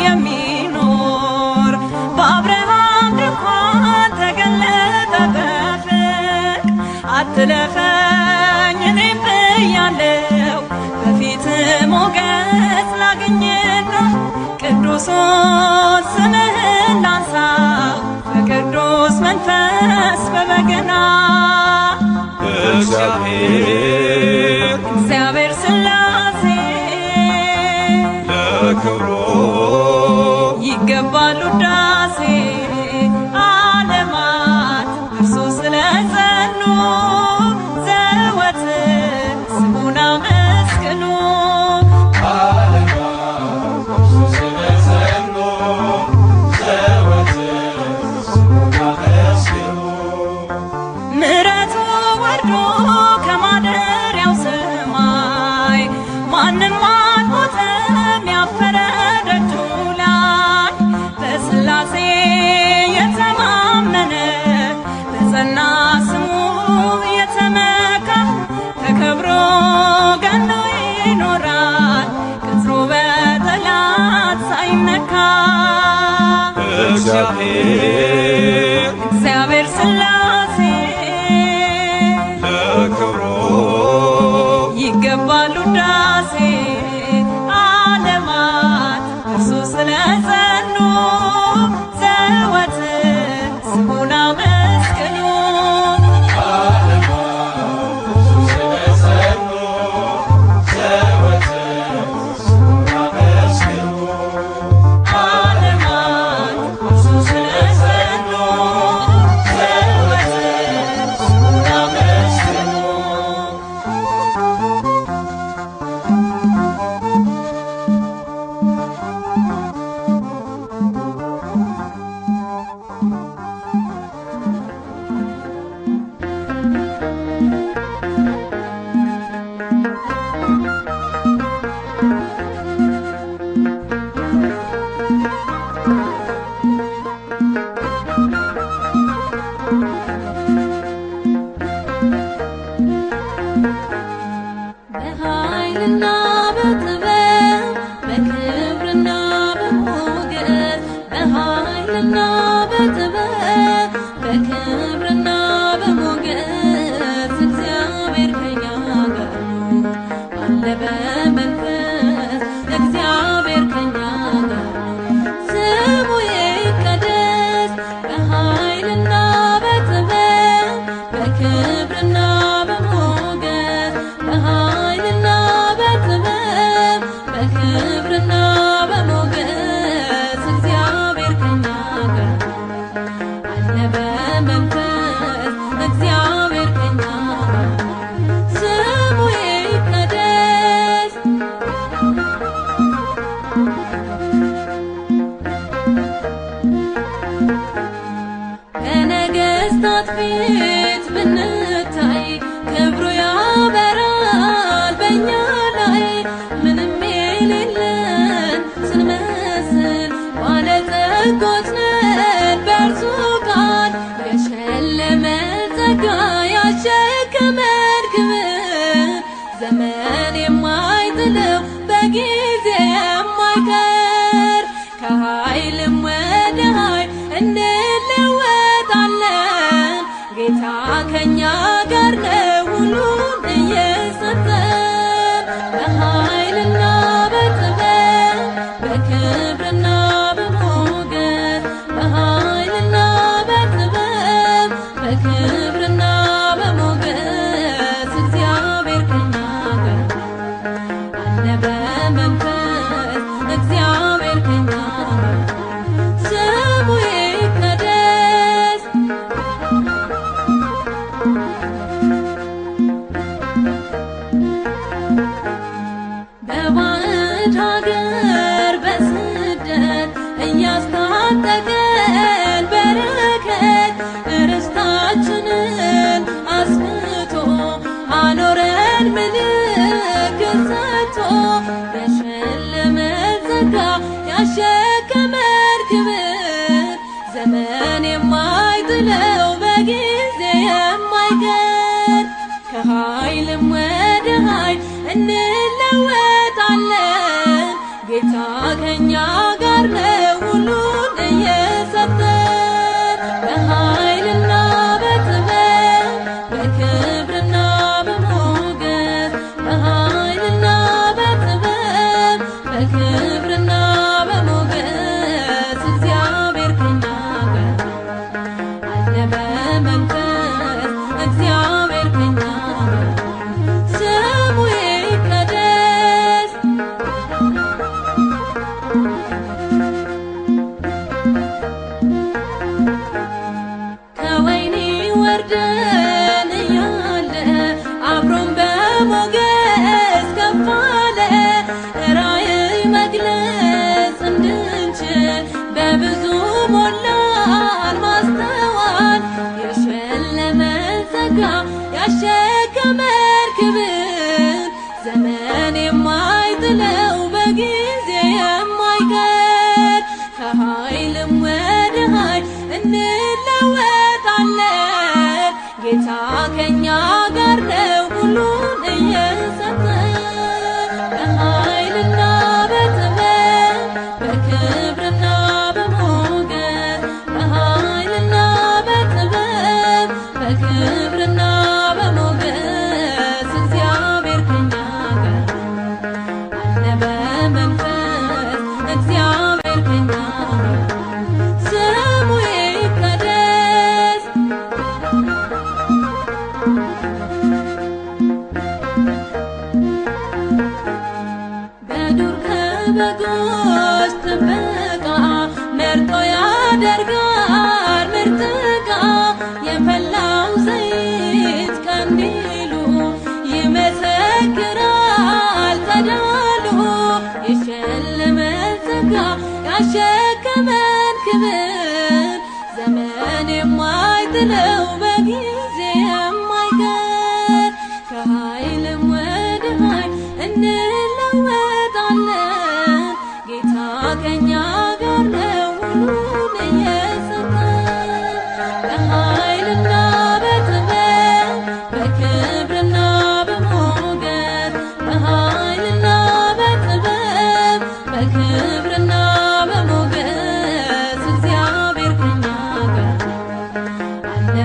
Speaker 3: የሚኖር፣ በአብርሃም ድንኳን ተገለጠ በፍቅር። አትለፈኝ እኔም ብያለው፣ በፊት ሞገስ ላግኝና ቅዱሱን ስምህን ላንሳው በቅዱስ መንፈስ በበገና።
Speaker 6: እግዚአብሔር
Speaker 3: እግዚአብሔር ሥላሴ
Speaker 6: ለክብሩ
Speaker 3: ይገባል ውዳሴ። ዓለማት እርሱ ስለጸኑ ዘወትር ስሙን አመስግኑ። ምሕረቱ ወርዶ ከማደሪያው ሰማይ፣ ማንም አልሞተም ያፈረ ደጁ ላይ። በሥላሴ የተማመነ፣ በጸና ስሙ የተመካ፣ ተከብሮ ገኖ ይኖራል ቅጥሩ በጠላት ሳይነካ።
Speaker 6: እግዚአብሔር
Speaker 3: እግዚአብሔር ሥላሴ
Speaker 6: ለክብሩ
Speaker 3: ይገባል ውዳሴ። ዓለማት እርሱ ስለጸኑ ዘወትር ስሙን አመስግኑ። ዓለማት እርሱ ስለጸኑ ዘወትር ስሙን አመስግኑ። በኃይልና በጥበብ በክብርና በሞገስ፣ በኃይልና በጥበብ በክብርና በሞገስ እግዚአብሔር ከኛ ጋር ነው አለ በመንፈስ፣ እግዚአብሔር ከኛ ጋር ነው ስሙ ይቀደስ። በኃይልና በጥበብ በክብርና በሞገስ፣ በኃይልና በጥበብ በክብርና በሞገስ እግዚአብሔር ከኛ ጋር አለ በመንፈስ፣ እግዚአብሔር ከኛ ጋር ስሙ ይቀደስ። በነገስታት ፊት ብንታይ ክብሩ ያበራል በእኛ ላይ። ምንም የሌለን ስንመስል ባለጠጎች ነን በእርሱ ቃል። የሸለመን ጸጋ ያሸከመን ክብር ዘመን የማይጥለው በጊዜ የማይቀር ከኃይልም ወደ ኃይል እንለወጣለን ጌታ ከኛ ጋር ነው ሁሉን እየሰጠን በኃይልና በጥበብ በክብርና በሞገስ በኃይልና በጥበብ በክብርና በሞገስ እግዚአብሔር ከኛ ጋር አለ በመንፈስ እግዚአብሔር ከኛ ጋር ስሙ ይቀደስ። በባዕድ ሀገር በስደት እያስታጠቀን በረከት ርስታችንን አስፍቶ አኖረን ምልክት ሰጥቶ በሸለመን ጸጋ ያሸከመን ክብር ዘመን የማይጥለው በጊዜ የማይቀር ከኃይልም ወደ ኃይል እንለወጣለን ጌታ ከኛ ጋር ነው ሁሉን እየሰጠን በኃይልና በጥበብ በክብርና በሞገስ በኃይልና በጥበብ በክብርና በሞገስ እግዚአብሔር ከኛ ጋር አለ በመንፈስ እግዚአብሔር ከኛ ጋር ስሙ ይቀደስ። ከወይኒ ወርደን እያለ አብሮን በሞገስ ከፍ አለ ራእይ መግለጽ እንድንችል በብዙ ሞላን ማስተዋል የሸለመን ጸጋ ያሸከመን ክብር ዘመን የማይጥለው በጊዜ የማይቀር ከኃይልም ወደ ኃይል እንለወጣለን ጌታ ከኛ ጋር ነው ሁሉን እየሰጠን በኃይልና በጥበብ በክብርና በሞገስ በኃይልና በጥበብ በክብርና በሞገስ እግዚአብሔር ከኛ ጋር አለ በመንፈስ እግዚአብሔር ከኛ ጋር ስሙ ይቀደስ። በዱር ከበጎች ጥበቃ መርጦ ያደርጋል ምርጥ ዕቃ የፈላው ዘይት ቀንዲሉ ይመሰክራል ጸዳሉ የሸለመን ጸጋ ያሸከመን ክብር ዘመን የማይጥለው በጊዜ የማይቀር ከኃይልም ወደ ኃይል እንለወጣለን ጌታ ከኛ ጋር ነው ሁሉን እየሰጠን በኃይልና በጥበብ በክብርና በሞገስ በኃይልና በጥበብ በክብርና በሞገስ እግዚአብሔር ከኛ ጋር አለ።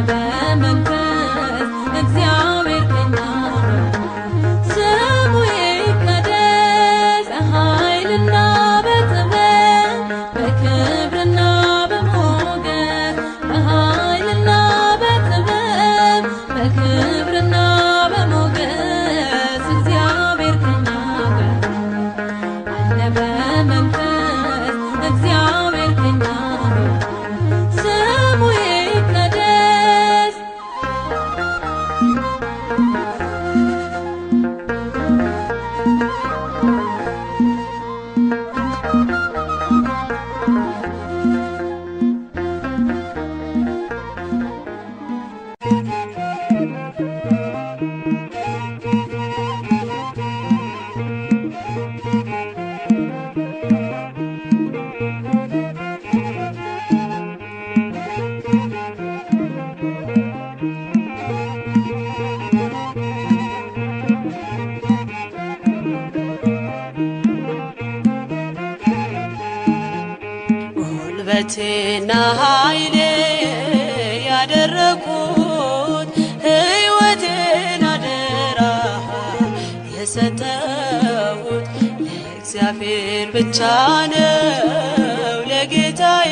Speaker 3: ጉልበቴና ኃይሌ ያደረኩት ሕይወቴን አደራ የሰጠሁት ለእግዚአብሔር ብቻ ነው ለጌታዬ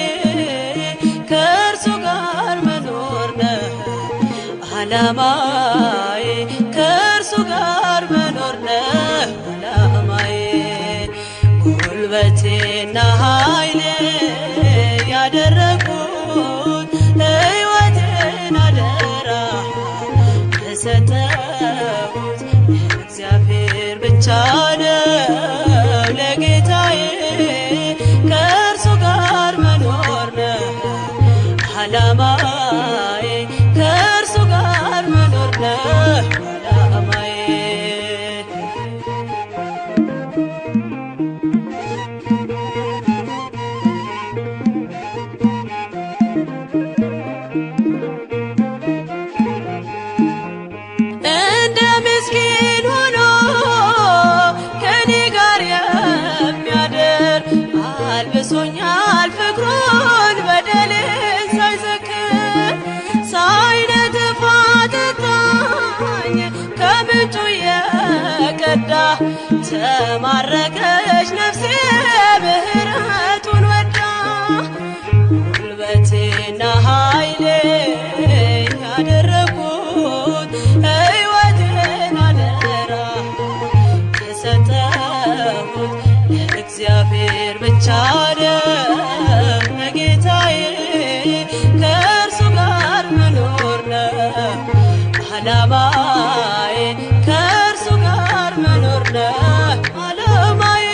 Speaker 3: ከእርሱ ጋር መኖር ነው ዓላማዬ ከእርሱ ጋር መኖር ነው ዓላማዬ ጉልበቴና ኃይሌ ያደረኩት ሕይወቴን አደራ የሰጠሁት ለእግዚአብሔር ብቻ ነው ለጌታዬ ከእርሱ ጋር መኖር ነው ዓላማዬ ከእርሱ ጋር መኖር ነው ዓላማዬ። እንደ ምስኪን ሆኖ ከኔ ጋር የሚያድር አልብሶኛል ፍቅሩን በደሌን ሳይዘክር ሳይነጥፍ አጠጣኝ ከምንጩ የቀዳ ተማረከች ነፍሴ ምህረቱን ወዳ ጉልበቴና ኃይሌ ያደረኩት ሕይወቴን አደራ የሰጠሁት ለእግዚአብሔር ብቻ ነው ለጌታዬ ከእርሱ ጋር መኖር ነው ዓላማዬ ከእርሱ ጋር መኖር ነው ዓላማዬ።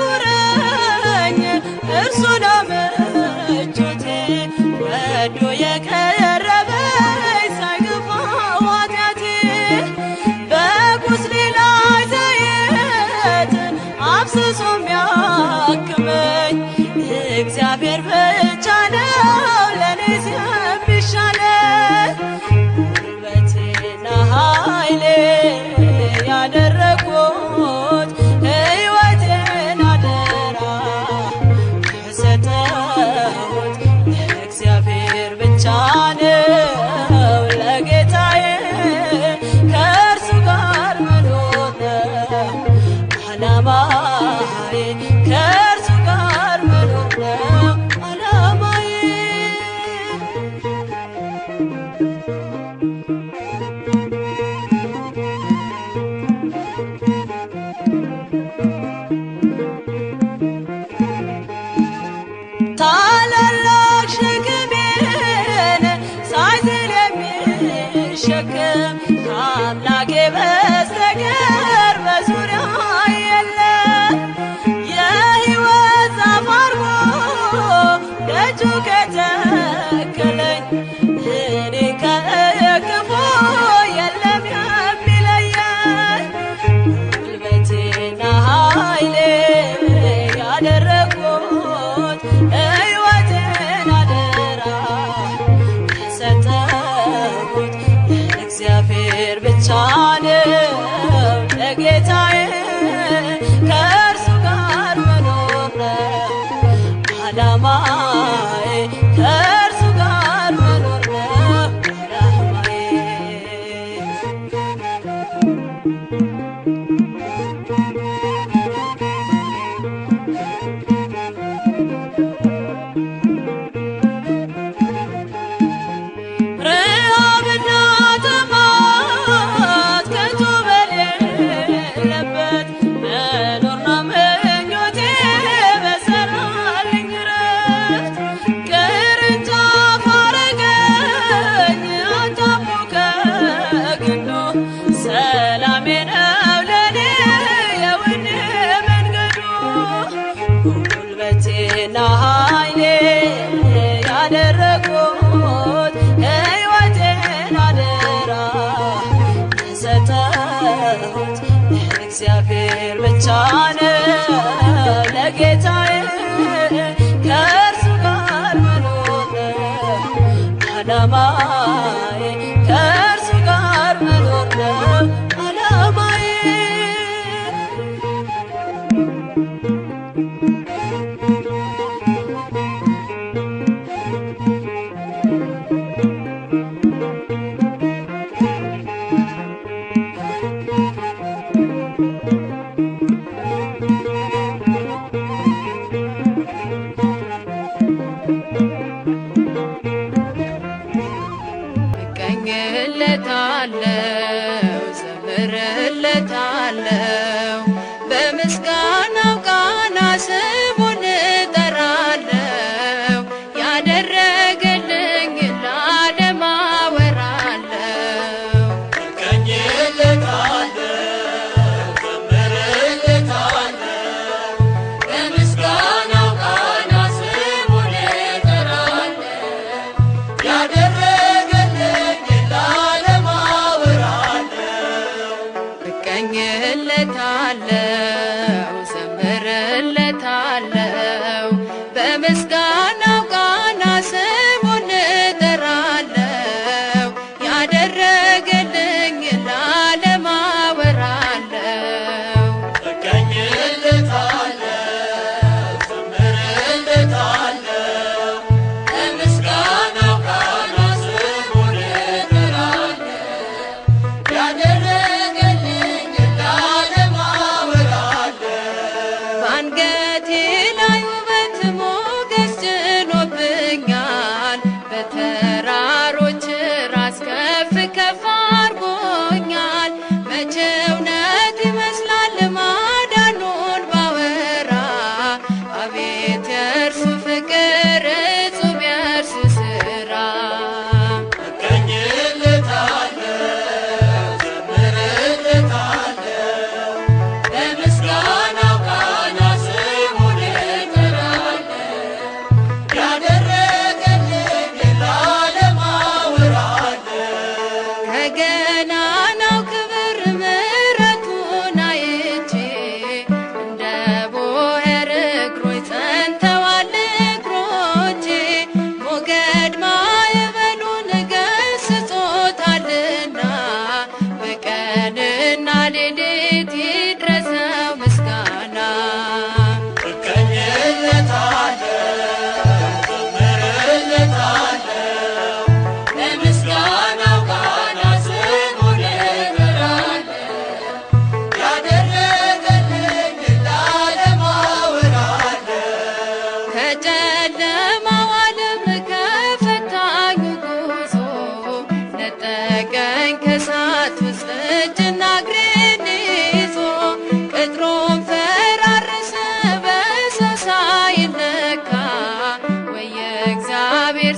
Speaker 3: የማይቆረቁረኝ እርሱ ነው ምቾቴ ወዶ የቀረበኝ ሳይገፋው ኃጢአቴ በቁስሌ ላይ ዘይት አፍስሶ የሚያክመኝ እግዚአብሔር ብቻ ነው ለእኔ የሚሻለኝ ጉልበቴና ኃይሌ ያደረኩት ሕይወቴን አደራ የሰጠሁት ለእግዚአብሔር ብቻ ነው ለጌታዬ ከእርሱ ጋር መኖር ነው ዓላማዬ ከእርሱ ጋር መኖር ነው ዓላማዬ። ታላላቅ ሸክሜን ሳይዝል የሚሸክም ከአምላኬ በስተቀር በዙሪያዬ የለም። የሕይወት ዛፍ አድርጎ ደጁ ከተከለኝ እኔ ከክፉ የለም የሚለየኝ ጉልበቴና ኃይሌ ያደረኩት ሕይወቴን አደራ የሰጠሁት ለእግዚአብሔር ብቻ ነው ለጌታዬ ከእርሱ ጋር መኖር ነው ዓላማዬ ከእርሱ ጋር መኖር ነው ዓላማዬ። ረሃብና ጥማት ከቶ በሌለበት መኖር ነው ምኞቴ በሰራልኝ ዕረፍት ቅርንጫፍ አረገኝ አጣብቆ ከግንዱ ሰላሜ ነው ለኔ የውዴ መንገዱ ጉልበቴና ኃይሌ ያደረኩት ሕይወቴን አደራ የሰጠሁት ለእግዚአብሔር ብቻ ነው ለጌታዬ ከእርሱ ጋር ዓላማዬ ከእርሱ ጋር መኖር ነው ዓላማዬ።
Speaker 8: እቀኝለታለሁ ዘምርለታለሁ በምስጋናው ቃና ስሙን እጠራለሁ ያደረገልኝ ለዓለም አወራለሁ።
Speaker 3: በምስጋናው ቃና ስሙን እጠራለሁ ያደረገልኝ ለዓለም አወራለሁ።
Speaker 8: እቀኝለታለሁ ዘምርለታለሁ በምስጋናው ቃና ስሙን እጠራለሁ ያደረገልኝ ለዓለም አወራለሁ።
Speaker 3: በምስጋናው ቃና ስሙን እጠራለሁ ያደረገልኝ ለዓለም አወራለሁ።
Speaker 8: በአንገቴ ላይ ውበት ሞገስ ጭኖብኛል በተራሮች ራስ ከፍ ከፍ አድርጎኛል። መቼ እውነት ይመስላል ማዳኑን ባወራ አቤት የእርሱ ፍቅር እጹብ የእርሱ ስራ።
Speaker 3: በምስጋናው ቃና ስሙን እጠራለሁ ያደረገልኝ ለዓለም አወራለሁ።
Speaker 8: ከገናናው ክብር ምሕረቱን አይቼ እንደ ቦሄር እግሮች ጸንተዋል እግሮቼ ሞገድ ማዕበሉን ገስጾታልና በቀንና ሌሊት ይድረሰው ምስጋና።
Speaker 3: በምስጋናው ቃና ስሙን እጠራለሁ ያደረገልኝ ለዓለም አወራለሁ።
Speaker 8: ከጨለማው ዓለም ከፈታኙ ጉዞ ነጠቀኝ ከእሳት ውስጥ እጅና እግሬን ይዞ ቅጥሩን ፈራረሰ በሰው ሳይነካ ወይ የእግዚአብሔር